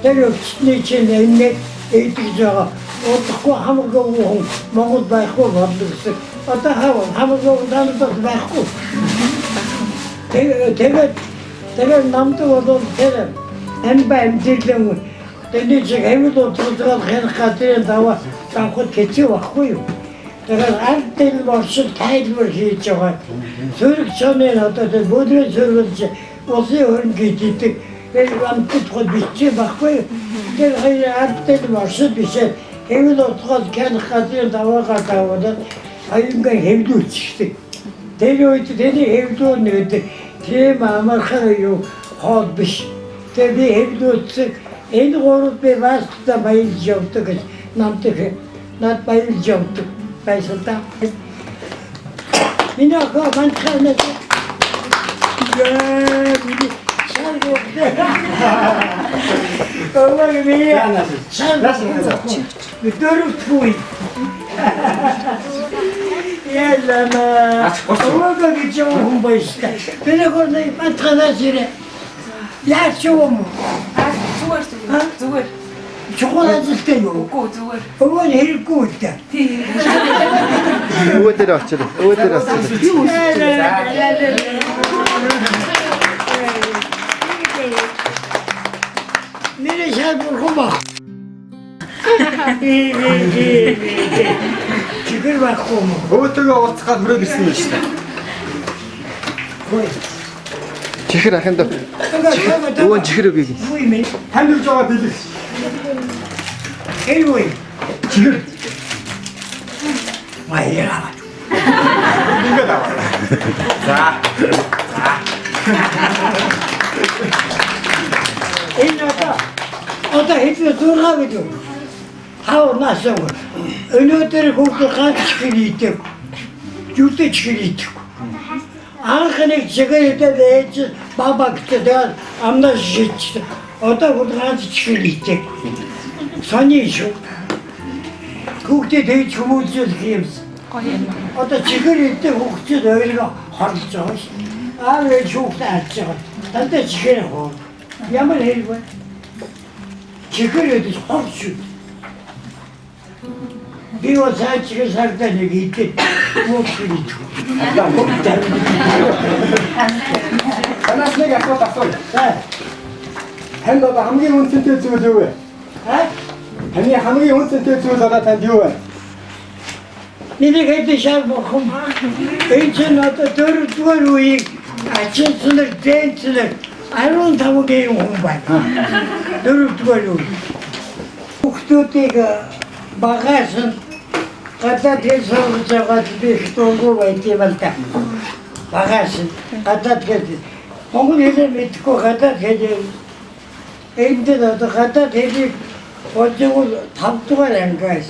тэр өвчтний чинь энэ эдгэж байгаа удахгүй хамаагүй хүн Монгол байхгүй болно гэсэн. Одоо хамаагүй намд байхгүй. Тэгээд тэгээд намд бол тэр амба амьдралын тэний чиг хэвэл утгал хянах газрын даваа давхад хэцүү байхгүй юу? Тэгээд ард тэл оршил тайлбар хийж байгаа. Сөрөг чонын одоо тэр бөдрийн сөргөлж улсын хөрөнгө хийдэг. Тэр амтд хол бичсэн байхгүй юу? Тэр хоёр ард тэл оршил бишээ хэвэл утгал хянах газрын даваагаар даваад хоёрынгаа хэвлүүлчихдэг. Тэр үед тэний хэвлүүр гэдэг тийм амархан юу хоол биш. Тэгээ би хэвлүүлсэн энэ гурав би баста баялж явдаг гэж намдаг над баялж явдаг байсан та. Миний охин мантханаас яа миний шаргуу. Өвөр миний шаргуу. Дөрөвдүгээр. Ялама. Өвөр гэж юм хүн баяжтай. Тэр гоо мантханаас ирээ. Яаж юм? Аа зүгээр зүгээр. Зүгээр. Чухал ажилтай юу? Үгүй зүгээр. Өвөр хэрэггүй л дээ. Тий. Өвөө дээр очир. Өвөө дээр очир. Миний шал бурхан баг. Чихэр байхгүй юм уу? Өвөөтэйгөө уулзах гад хүрээд ирсэн юм шүү дээ. Хөөе. Чихэр ахын доо. Өвөө нь чихэр өгье. Үгүй мэ. Танд өгж байгаа бэлэг. Эйвэй. Чихэр Маяа. ингээд аваа. За. Энэ одоо хэдэн 6 гэдэг. Тав нас өнөөдөр хүүхдүүд ганц чихэр идэг. Жүдэ чихэр идэг. Анх нэг чихэр идээд ээж баба гэдэг тэгээд амнаас шийдчихсэн. Одоо хүүхд ганц чихэр идэг. Сони шүү. Хүүхдэд тэгж хүмүүжүүлэх юмс. Гоё юм. Одоо чихэр идэх хүүхдүүд хоёроо хорлож байгаа ш. Аав ээж хүүхдээ алж байгаа. Дандаа чихэр хоо. Ямар хэрэг вэ? Чихэр идэж хор шүү. Би бол сайн чихэр сардаа нэг идэх хүүхдүүд идэх. Танаас нэг асуулт асууя. За. Танд одоо хамгийн үнэтэй зүйл юу вэ? А? Таны хамгийн үнэтэй зүйл одоо танд юу вэ? Миний хэдэн шар бурхан. Энэ чинь одоо дөрөвдүгээр үеийг ачинцлэг, зэнцлэг 15 гин хүн байна. Дөрөвдүгээр үе. Хүүхдүүдийг багаас нь гадаад хэл сургаж байгаад би их дургүй байт юм л да. Багаас нь гадаад хэл Монгол хэлээ мэдэхгүй гадаад хэлээ энд дээр одоо гадаад хэлийг бодвол 5 дугаар ангиас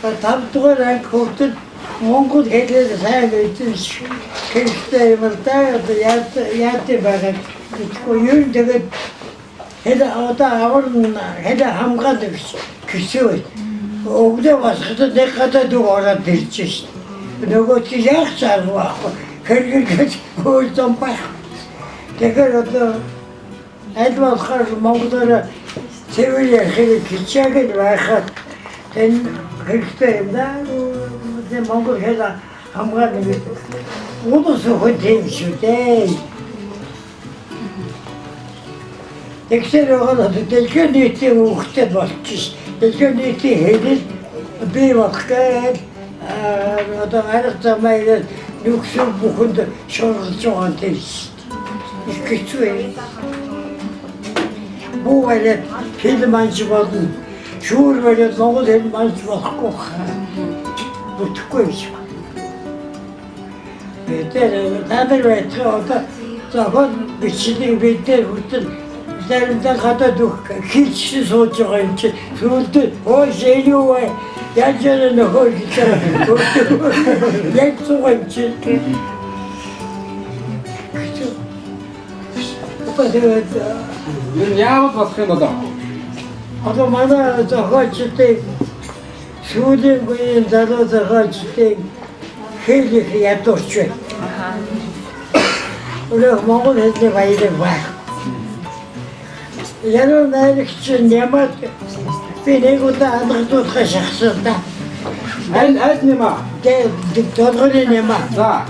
5 дугаар анги хүүхдүүд монгол хэлээр сайн эзэмших хэрэгтэй юм л да. Одоо яад байгаа гэхгүй юу тэгээд хэл одоо аварна хэл хамгаалах гэсэн үү. Өгдөө басхад нэг гадаад үг ороод ирж шít. Нөгөө чи яах ч арга байхгүй. Хэрэгэж хөөж зам байх. Тэгэхээр одоо аль болохоор монголоор цэвэр ярихыг хичээгээд байхад энэ хэрэгтэй юм да. Тэгээ монгол хэл хамгаална гэдэг. Улс өхөн тийм шүү дээ. Тэгэхээр байгаа нь дэлхийн нийтийн хүүхдэд болчих. Дэлхийн нийтийн хэлэл бий болох гээд одоо арга замаа ирээд нүгсэн бүхэнд шуургалж байгаа юм тийм шүү дээ. Их хэцүү юм. Бүү бариад хэл манж болно. Шүүр бариад монгол хэл манж болохгүй. Бүтэхгүй юм шиг. Бид та нар байтгаа одоо зохиол бичдэг бид нар хүртэл заримдаа гадаад үг хийчихсэн сууж байгаа юм чи сүүлд хөөш энэ юу вэ? Яаж яана нөхөр гэж яг суугаа юм чи. Одоо тэгээд Ер нь яавал болох юм одоо? Одоо манай зохиолчдын сүүлийн үеийн залуу зохиолчдын хэл их ядуурч байна. Өнөөх монгол хэлний баярыг байх. Яруу найрагч нямаад би нэг удаа алгадуулахаа шахсан да. Аль аль нэма? Тэгээд долгоны нямаа. За.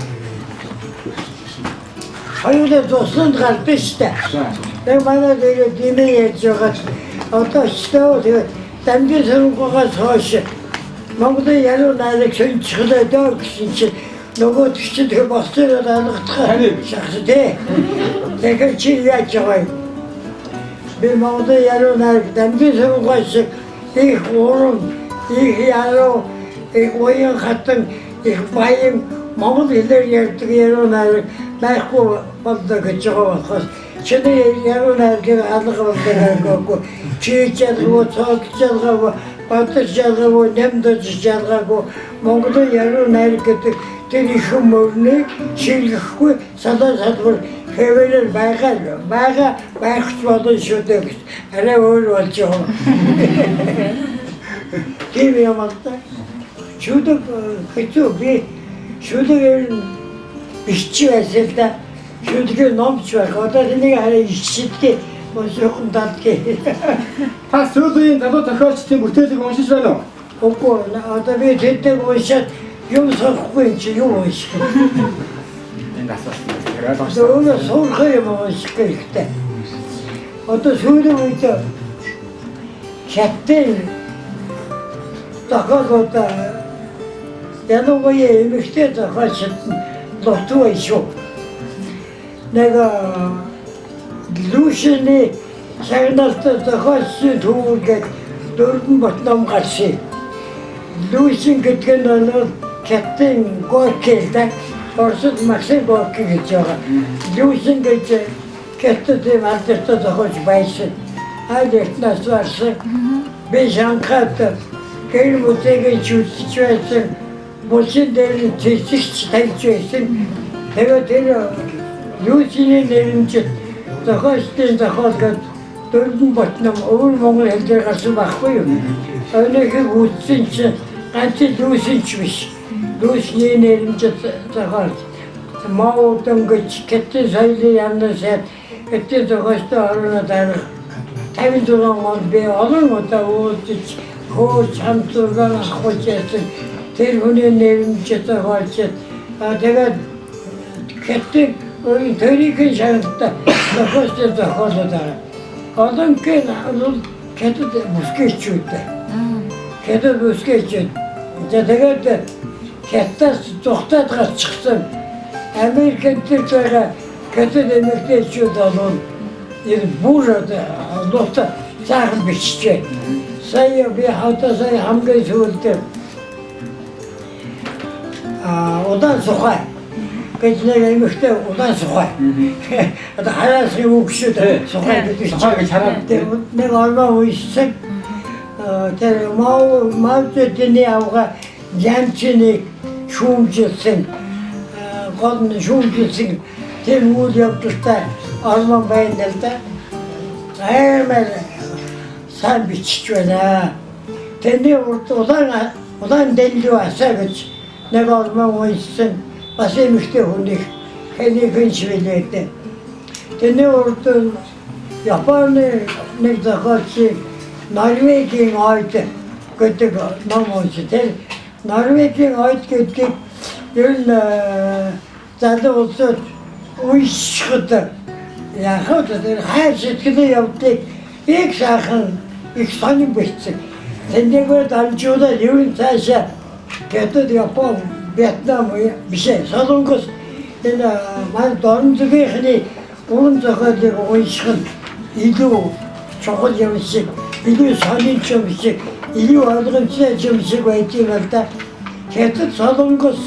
Хоёулаа тусланд гардаг штэ. За. Тэгээ манай дээр димээ ярьж байгаа одоо ч тэгээ дамжин соронхоогоос хойш Монголын яруу найраг шинжлээ дөө гэсэн чинь нөгөө чинь тэгээ босоор алгадах шахсан тий. Тэгэхээр чи яаж байгаа юм? Би Монголын яруу найраг дамжин соронхоос их урам, их яруу, их уян хатан, их баян монгол хэлээр ярьдаг яруу найраг байхгүй болдог гэж байгаа болохоос чиний яруу найргийг алга болдог гэхгүй чи жалгаагүй, цог жалгаагүй, бадар жалгаагүй, нямдаж жалгаагүй Монголын яруу найраг гэдэг тэр их мөрнийг шилгэхгүй салаа салбар хэвээрээ байгаа байгаа байх ч болно шүү дээ гэж арай өөр болж байгаа. Тийм юм л да. Шүлэг хэцүү би шүлэг ер нь бичиж байсан л да. Шүлгийн номч байх. Одоо тэнийг хараа ичсэдгээ босоохон талдгийг. Та сүүлийн үеийн залуу зохиолчдын бүтээлийг уншиж байна уу? Үгүй одоо би тэднийг уншаад юм сурахгүй юм чи юу унших вэ? Энд асуулт. Тэр Одоо өөрөө сурах юм унших хэрэгтэй. Одоо сүүлийн үед хятадын зохиолууд ялангуяа эмэгтэй зохиолчид нь дутуу байх шүү. Нэг Лүшиний шагналтай зохиолчдын төвөр гээд дөрвөн бот ном гарсан. Лүшин гэдэг нь бол хятадын Горки л да. Оросд Максим Горки гэж байгаа. Лүшин гэж хятад тийм алдартай зохиолч байсан. Айл эртнээс барсан. Би Шанхайд гэр музейг үзэж байсан. Булчин дээр нь цэцэгч тавьж байсан. Тэгээд тэр Люсиний нэрэмжит зохиолчдын зохиол гээд дөрвөн бот ном өвөр монгол хэл дээр гарсан байхгүй юу? Өнөөхийг үзсэн чинь ганц Люсин ч биш. Люсиний нэрэмжит зохиолч. Мао Дөнгөж Кэтэн соёлын яамны сайд Кэтэн зохиолчдын орноо дарга 56 онд би олон удаа уулзаж хөөж хамт зураг авахж байсан. Тэр хүний нэрэмжит зохиолч. Тэгээд Хятад төрийн шагналтай зохиолчдын зохиолууд байгаа. Олонхын бол хятад бүсгээчүүд. Хятад бүсгээчүүд. За тэгээд хятадаас зүхтаад гарчихсан Америкт тэр байгаа хятад эмэгтэйчүүд бол энэ бүр одоо сайхан бичжээ. Сая би одоо сая хамгийн сүүлд удаан сухай гэж нэг эмэгтэй удаан сухай. Одоо хараас үг шүү дээ. Сухай гэдэг чинь. Сухай гэж хараад. Тэр нэг орноо уншсан. Тэр Мао Мао Цзэдүний авга Янчиныг шүүмжилсэн. Гол нь шүүмжилсэн тэр үйл явдалтай ормон байна л да. Аймаар сайн бичиж байна. Тэрний урд улаан улаан дэллүү асаа гэж нэг ормон уншсан бас эмэгтэй хүнийг хэнийхэн шивэлээ. Тэрний урд Японы нэг зохиолчийн Норвегийн ойд гэдэг ном уншсан. Тэр Норвегийн ойд гэдгийг ер нь залуу улсууд уншихад яг л тэр хайр сэтгэлийн явдлыг их сайхан их сонин бичсэн. Тэрнийгээр дамжуулаад ер нь цаашаа Хятад, Япон, Вьетнам биш ээ, Солонгос энэ манай Дорнозөгийнхний уран зохиолыг унших нь илүү чухал юм шиг, илүү сонин юм шиг, илүү ойлгомжтой юм шиг байдаг юм л да. Хятад, Солонгос,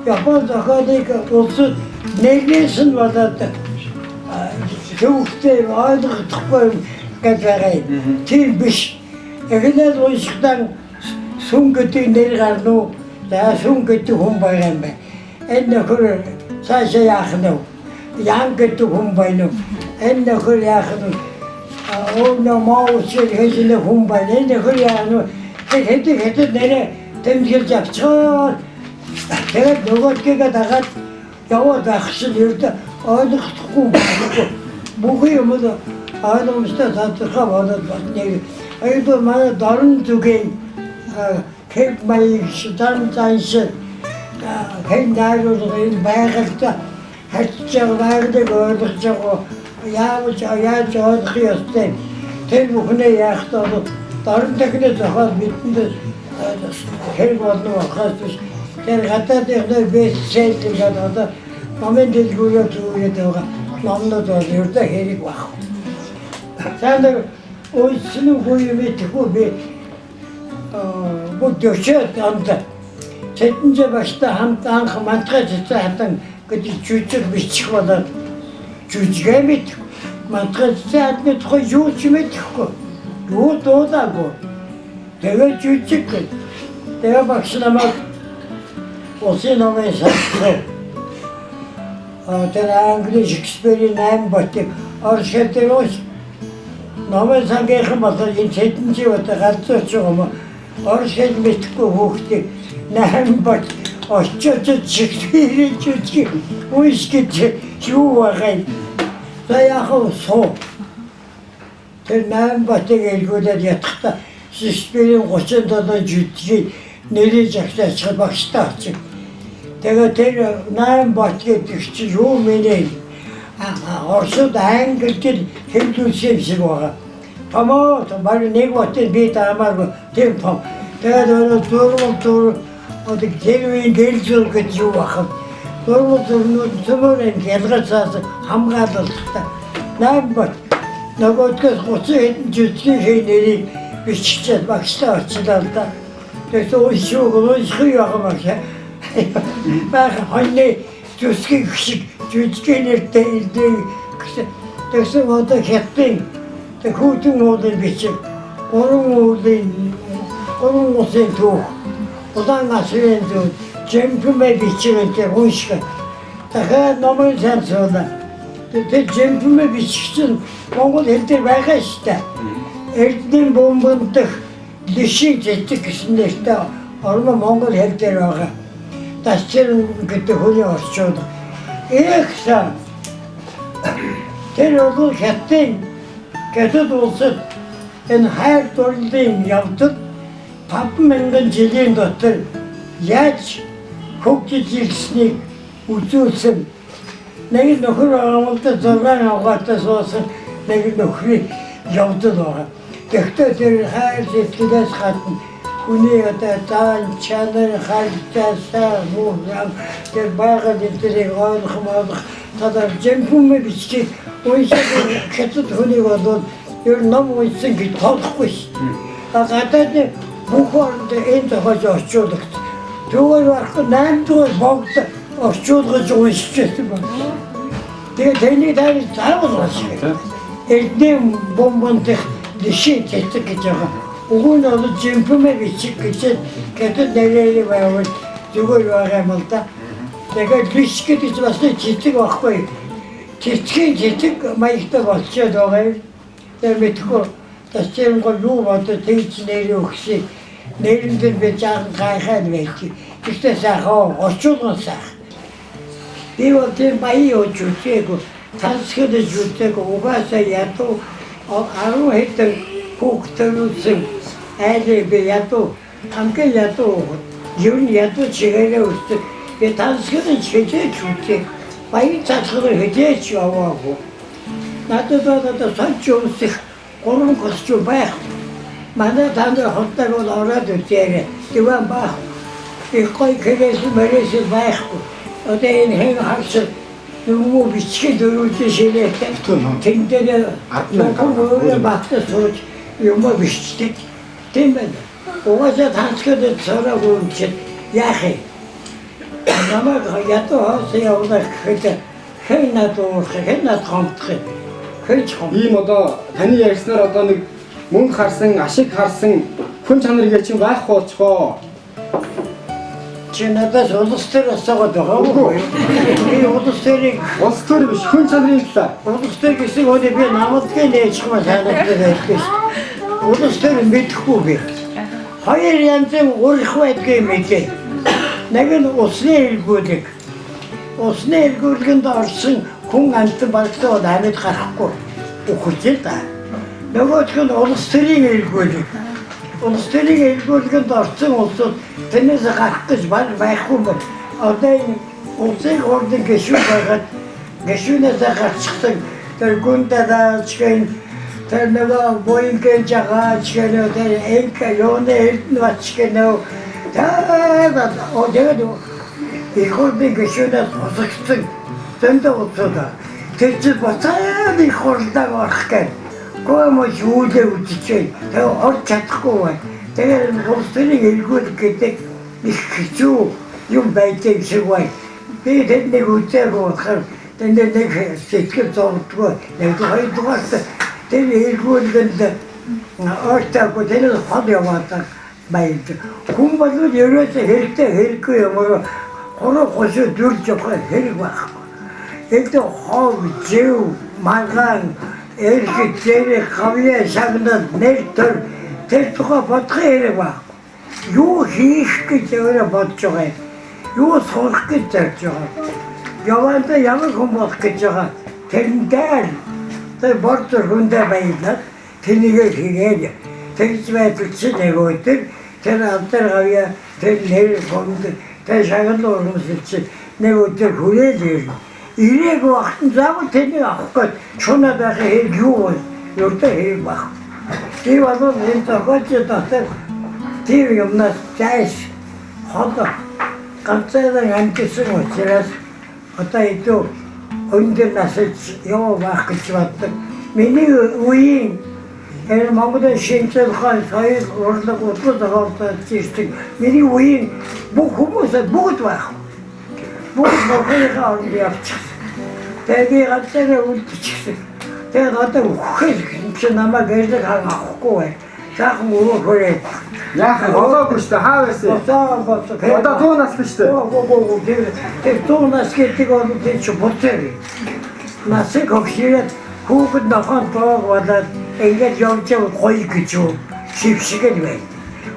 Япон зохиолыг улсууд нэрнээс нь болоод төвөгтэй ойлгохдохгүй юм гэж байгаа юм. Тийм биш. Эхнээс уншихдаа сүн гэдэг нэр гарна уу? За сүн гэдэг хүн байгаа юм байна. Энэ нөхөр цаашаа яах нь вэ? Ян гэдэг хүн байна уу? Энэ нөхөр яах нь вэ? Өө маа шиг хэлнэ хүн байна. Энэ нөхөр яах нь вэ? Тэр хэдэг хэдэг нэрээ тэмдэглэж авчихаа. Тэгээд нөгөөдгийгээ дагаад яваад байх чинь ердөө ойлгохгүй байхгүй. Бүх юм л ойлгомжтой тодорхой болоод нэг аюул манай дорн зүгийн хэв маяг дан занш хэн найруулга энэ байгальд харьцаж байгаа байгалыг ойлгож байгаа яавч яаж ойлгох ёстой тэр бүхнээ яах вэ? Дорн техник зохиол бидэнд хэрэг болно болохоос биш. Тэр гадаадын бестселлер гэдэг одоо номын дэлгүүрээр зүрээд байгаа номнууд бол ердөө хэрэг баг. За нэг уншсан үгүй юм итгэхгүй би бүгд өчөөд онд Цэдэнжээ багштай хамт анх мантгай цэцэн хатан гэдэг жүжиг бичих болоод жүжигээ мэдэх. Мантгай цэцэн хатны тухай юу ч мэдэхгүй. Юу дуулаагүй. Тэгээд жүжиг гэж. Тэгээ багш намайг улсын номын сандсан. Тэр Англи Шекспирийн 8 ботыг орос хэл дээр унш. Номын сангийнхан болоод энэ Цэдэнжээ одоо галзууч байгаа юм. Орос хэл мэдэхгүй хүүхдийг 8 бот очиж Шекспирийн жүжиг унш гэж юу байгаа юм. За яг нь суу. Тэр 8 ботыг эргүүлээд ятахдаа Шекспирийн 37 жүжигийг нэрийг загсаачихад багштай очих. Тэгээд тэр 8 бот гэдэг чинь юу мэнэ? Оросд англид хэвлүүлсэн юм шиг байгаа. Томоо баг нэг ботыг би даамааргүй тийм том. Тэгээд өөрөө зурмал зур одоо тэр үеийн гэрэл зур гэж юу ах вэ? Зурмал зурнууд цөмөр энэ ялгарсаас хамгаалалтай. 8 бот нөгөөдгөөс 30 хэдэн жүжигийн нэрийг биччихээд багштай очлаа л да. Тэгээд уншууг унших юм багш. Байх хоньны зүсгийг шиг жүжигийн нэртэй ирдэг гэсэн. Тэгсэн одоо хятадын тэг хүүтэн уулын бичиг. Гурван уулын гурван улсын түүх улаан асрын зүүд жэмпмэ бичгэнтэй унших. Дахиад номын сайн суулаа. Тэр жэмпмэ бичих чинь монгол хэл дээр байгаа шүү дээ. Эрдэнэ бомбондох лишиг цэцэг гэсэн нэртэй орно монгол хэл дээр байгаа. Тасчин гэдэг хүний орчуулга. Их сан. Тэр бол хятадын Хятад улсад энэ хайр дурлалын явдал 5000 жилийн дотор яаж хөгжиж ирснийг үзүүлсэн. Нэг нөхөр байгаа 6 авгаатай суусан нэг нөхрийн явдал байгаа. Тэгэхдээ тэр хайр сэтгэлээс гадна хүний одоо зан чанар харилцаасаа муу тэр байгаль эдрийг ойлгох ойлгох талаар жинхэнэ бичгийг уншаад хятад хүнийг бол ер нь ном уншсан гэж тоолохгүй ш. Гадаад бүх оронд энэ зохиож орчуулагч. Түүгээр барахгүй 8 дугаар богд орчуулгаж уншиж байсан байна. Тэгээ тэрний дараа заавал унших. Эрдэнэ бомбондох лиши цэцэг гэж байгаа. Уг нь бол жимпэмэ бичиг гэж хятад нэрээр байвал зүгээр байгаа юм л да. Тэгээд лиш гэдэг чинь бас нэг цэцэг байхгүй. Цэцгийн цэцэг маягтай болчиход байгаа юм. Тэгээд мэдхгүй тасчэнгол юу бодож тэгж нэрээ өгсөн. Нэрэн дээр би жаахан гайхаад байж. Гэхдээ сайхан орчуулган сайхан. Би бол тийм баян явж үзээгүй, тансгаж үзээгүй, угаасаа ядуу 10 хэдэн хүүхд төрүүлсэн айлыг би ядуу, хамгийн ядуу ер нь ядуу чигээрээ өсдөг. Би тансгаж хэзээ ч үзээ, баян цацгал хэзээ ч яваагүй. Надад бол одоо сонч өмсөх 3 костюм байх. Манай танд хотдаг бол ороод үзээрэй. Диван байх. Их гой крэс мэрэс байхгүй. Одоо энэ хэн харсан нөгөө бичгийн дөрвөлжин ширээтэй. Тэн дээр нөгөө багтаа сууж юм бичдэг. Тийм байна. Угаасаа тансгад цараагүй юм чинь яах юм? Намайг ядуу хоос явуулах гэхэд хэн над уурах, хэн над гомдох юм? Хэн ч гомдох. Ийм одоо таны ярьснаар одоо нэг мөнгө харсан, ашиг харсан хүн чанар гэж чинь байхгүй болчихоо. Чи надаас улс төр асуугаад байгаа уу? Би улс төрийг Улс төр биш, хүн чанарын талаар. Улс төр гэсэн үнийг би намдгийн нээчихмээр санагдаад байдаг шүү. Улс төр мэдэхгүй би. Хоёр янзын урах байдгийг мэдээ. Нэг нь усны эргүүлэг. Усны эргүүлгэнд орсон хүн амьтан багтаа бол амьд гарахгүй үхэж л да. Нөгөөх нь улс төрийн эргүүлэг. Улс төрийн эргүүлгэнд орсон улсууд тэрнээс гарах гэж баг байхгүй юм. Одоо энэ улсын хурлын гишүүн байгаад гишүүнээс гарчихсан тэр гүндадаач гэн тэр нөгөө буйнгийн жагаач гэн тэр энка юуны эрдэнэ бач гэн тэгээд тэгээд их хурлын гишүүнээс хосогдсон зөндөө улсууд тэр чинь буцаад их хурлаа орох гэн. Гомож үүлээ үзчихээ. Тэгээ орж чадахгүй байна. Тэгээд улс төрийн эргүүлэг гэдэг их хэцүү юм байдаг шиг байна. Би тэднийг үзээгүй болохоор тэнд нэг сэтгэл зовдгоо. Нэг хоёрдугаар тэр эргүүлгэнд ортоогүй тэр хол яваад байдаг. Хүн бол ерөөсөө хэрэгтэй хэрэггүй юм уу? Гурав хошуу дүрж явах хэрэг байхгүй. Энд хов, зэв, маргаан, эрх, зэрэг, гавьяа, шагнал, нэр төр тэр тухай бодох хэрэг байхгүй. Юу хийх гэж өөрөө бодож байгаа юм. Юу сурах гэж зорж байгаа. Яваандаа ямар хүн болох гэж байгаа. Тэрэндээ л тэр бор зүрхэндээ баялаад тэрнийгээ хийгээд тэгж байтал чи нэг өдөр тэр алдар гавьяа тэр нэр хүнд тэр шагнал урамшил чи нэг өдөр хүрээл ирнэ. Ирээгүй багтан заавал тэрнийг авах гээд чунаад байх хэрэг юу вэ? Ердөө хэрэг баг. Би бол энэ зохиолч дотор тийм юмнаас зайш хол ганцаараа амьдсан учраас одоо илүү өндөр насалж яваа байх гэж боддог. Миний үеийн энэ Монголын шинжлэх ухаан, соёл, урлаг, удлаг зохиолдож ирсэн миний үеийн бүх хүмүүс бүгд байх. Бүгд Монголынхаа оронд явчихсан. Тэгээд би ганцаараа үлдчихсэн. Тэгээд одоо үхэхээс гэсэн чинь намайг эрлэг хаан авахгүй байна. Сайхан өвөө хүрээ. Яах вэ? Болоогүй шүү дээ. Хаа байсан? Одоо болсон. Одоо 100 наслаа шүү дээ. Оо тэр 100 нас гэдэг бол тэр чи буцаа. Насыг хөгширээд хүүхэд нохойн тоог болоод ингээд явж явал гоё гэж юу шившгэл байд.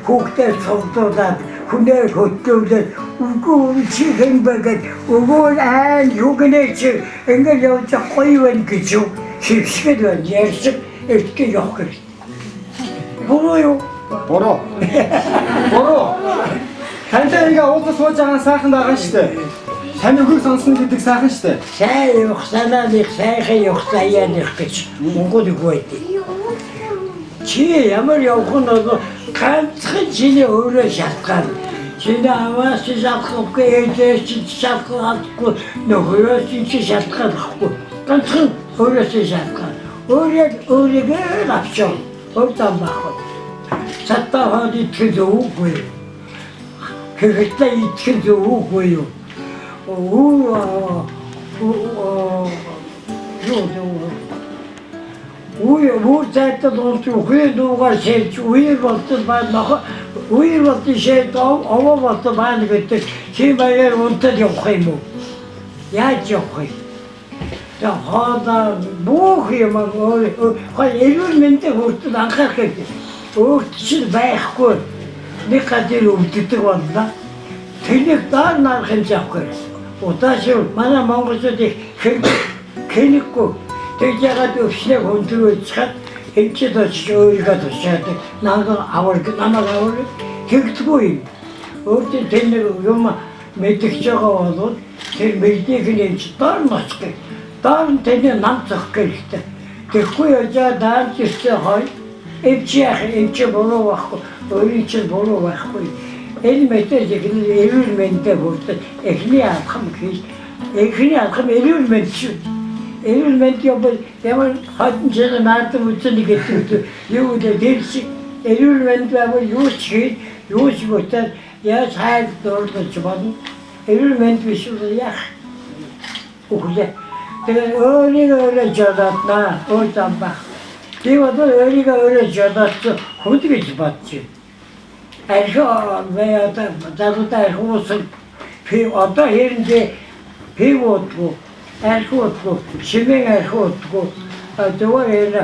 Хүүхдээ цогцолоод хүнээр хөтлүүлээд үгүй чи хэн бэ гэд өгөөл айл юу гэнэ чи ингээд явж явах гоё байна гэж юу шившгэл байна. Ярьсан эртгээ явах хэрэгтэй. Буруу юу? Буруу. Буруу. Тантай ингээ уулзах сууж байгаа нь сайхан байгаа шүү дээ. Таны үгийг сонсно гэдэг сайхан шүү дээ. Сайн явах санааных сайхан явах заяаных гэж Монгол үг байдаг. Чи ямар явах нь бол ганцхан чиний өөрөө шалтгаан. Чиний аваас чи шалтгаангүй, ээжээс чи шалтгаангүй, нөхрөөс чи шалтгаангүй. Ганцхан өөрөөс чи шалтгаан. Өөрөө өөрийгөө л авчаа. Өөр зам байхгүй. Цадтаа хаад итгэх зөвгүй. Хэрэгтээ итгэх зөвгүй юу? Өө юу юу Үе үе зайтал болж үхээ дуугаар шээлж үе болтол байна нохо үе болтол шээлж овоо болтол байна гэдэг чи маягаар унтал явах юм уу? Яаж явах юм? Тэгээ хоолой бүх юм өөр хой эрүүл мэндийг хүртэл анхаарах хэрэгтэй. Өөрт чинь байхгүй нэг газар өвддөг боллоо. Тэрнийг даар нарах хэмжээ авах хэрэгтэй. Удаашив манай монголчууд их хэрэг клиникгүй. Тэгж яагаад өвчнөө хөндрөөж чад эмчид очиж өөрийгөө тушаадаг. Намайг авар намайг авар тэгдэггүй юм. Өөртөө тэр нэг юм мэдгэж байгаа бол тэр мэднийг нь эмч доор нь очих гэх. Доор нь тэний нам зөх хэрэгтэй. Тэгэхгүй яжаа даарч ирсэн хой эмч яах эмч буруу байхгүй өөрийн чинь буруу байхгүй. Энэ мэдээж их эрүүл мэндэ хүртэл эхний алхам хийж эхний алхам эрүүл мэнд шүү. Эрүүл мэнд явбал ямар хойдон жил наадам үзэн гэдэг юу гэдэг тэр шиг эрүүл мэнд байвал юу ч хийж юу ч бүтээд яаж хайр дурлаж болно. Эрүүл мэнд биш бол яах үхлээ. Тэгээ өөрийгөө өөрөө жолооднаа өөр зам байх. Би бол өөрийгөө өөрөө жолоодсон хүнд гэж бодож байна. Архи би одоо залуудаа архи уусан пив одоо хэрэндээ пив уудгүй, архи уудгүй, шимэн архи уудгүй. Зүгээр энэ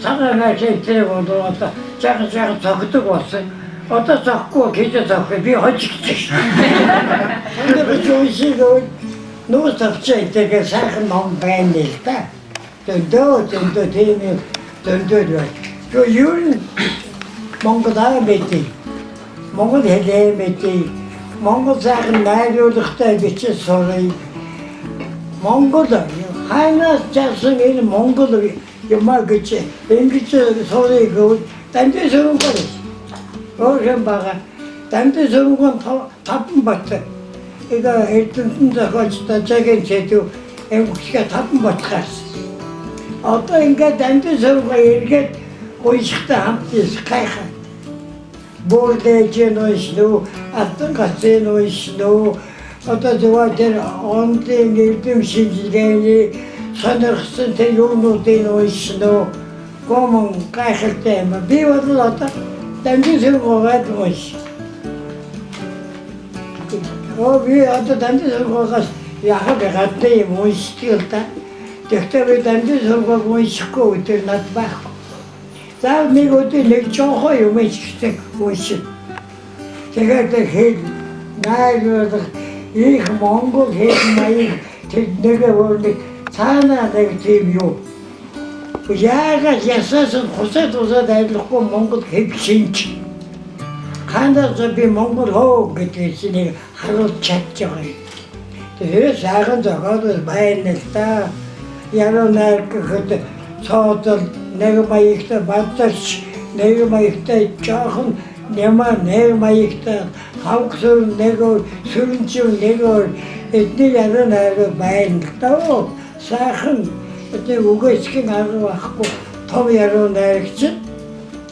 цагаан архи тэр бол одоо жаахан жаахан цогдог болсон. Одоо цохгүй гэж цохох би хожигдчих. Тэр жишээ нууц авчаа тэгээ сайхан ном байна л да. Зөндөө зөндөө тийм юм зөндөө л байна. Тэгээ ер нь Монгол аа мэдээ. Монгол хэлээ мэдээ. Монгол сайхан найруулгатай бичиж сурыг. Монгол хайнаас жасан энэ Монгол юмаа гэж ингэж сурыг гэвэл дамжин сөрөнгөр. Өөр юм байгаа. Дамжин сөрөнгөн таван бат. Эга эрдэмтэн зохиолч Дажагийн сэдв өнгөчгөө таван бат гарсан. Одоо ингээд дамжин сөрөнгө эргээд уншихтай хамт гайхаа. Буурлээж уншина уу, алтан гацын уншина уу, одоо зүгээр тэр онлын эрдэм шинжилгээний сонирхсан тэр юунуудыг уншина уу, гомон гайхалтай юм. Би бол одоо дамжин сөрөнгөгээд унш. Оо би одоо дамжин сөрөнгөөс яхад гадны юм уншдаг л да. Тэгэхдээ би дамжин сөрөнгөөг уншихгүй өдөр над байхгүй. За нэг өдөр нэг жоохон юм ичсэн уншин. Тэгээд хэл найруулга их Монгол хэл маяг тэр нэг өөр нэг цаанаа нэг тийм юу. Яагаад ясаас нь хусаад усаад авилахгүй Монгол хэв шинж. Ханаас би Монгол хөө гэдэг чинь харуулж чадж байгаа юм. Тэгэхээр сайхан зохиол байна л да. Яруу найр гэхэд цоодол нэг маягтай бадарч нэг маягтай жоохон няма нэг маягтай хавг сүрэн нэг өөр сүрэнчив нэг өөр эдний яруу найр байна л да. Сайхан эдний үгээсгэн арга байхгүй том яруу найрагч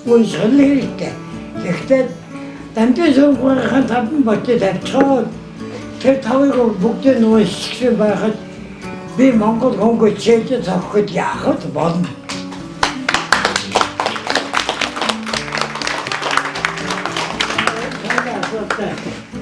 унших хэрэгтэй. Тэгэхдээ дамжин сүрэнхүүнийхэн таван ботыг тавьчихаад тэр тавыг бүгдийг нь уншчихсан байхад би Монгол хөнгө чийж зогход яахад болно. баярлалаа.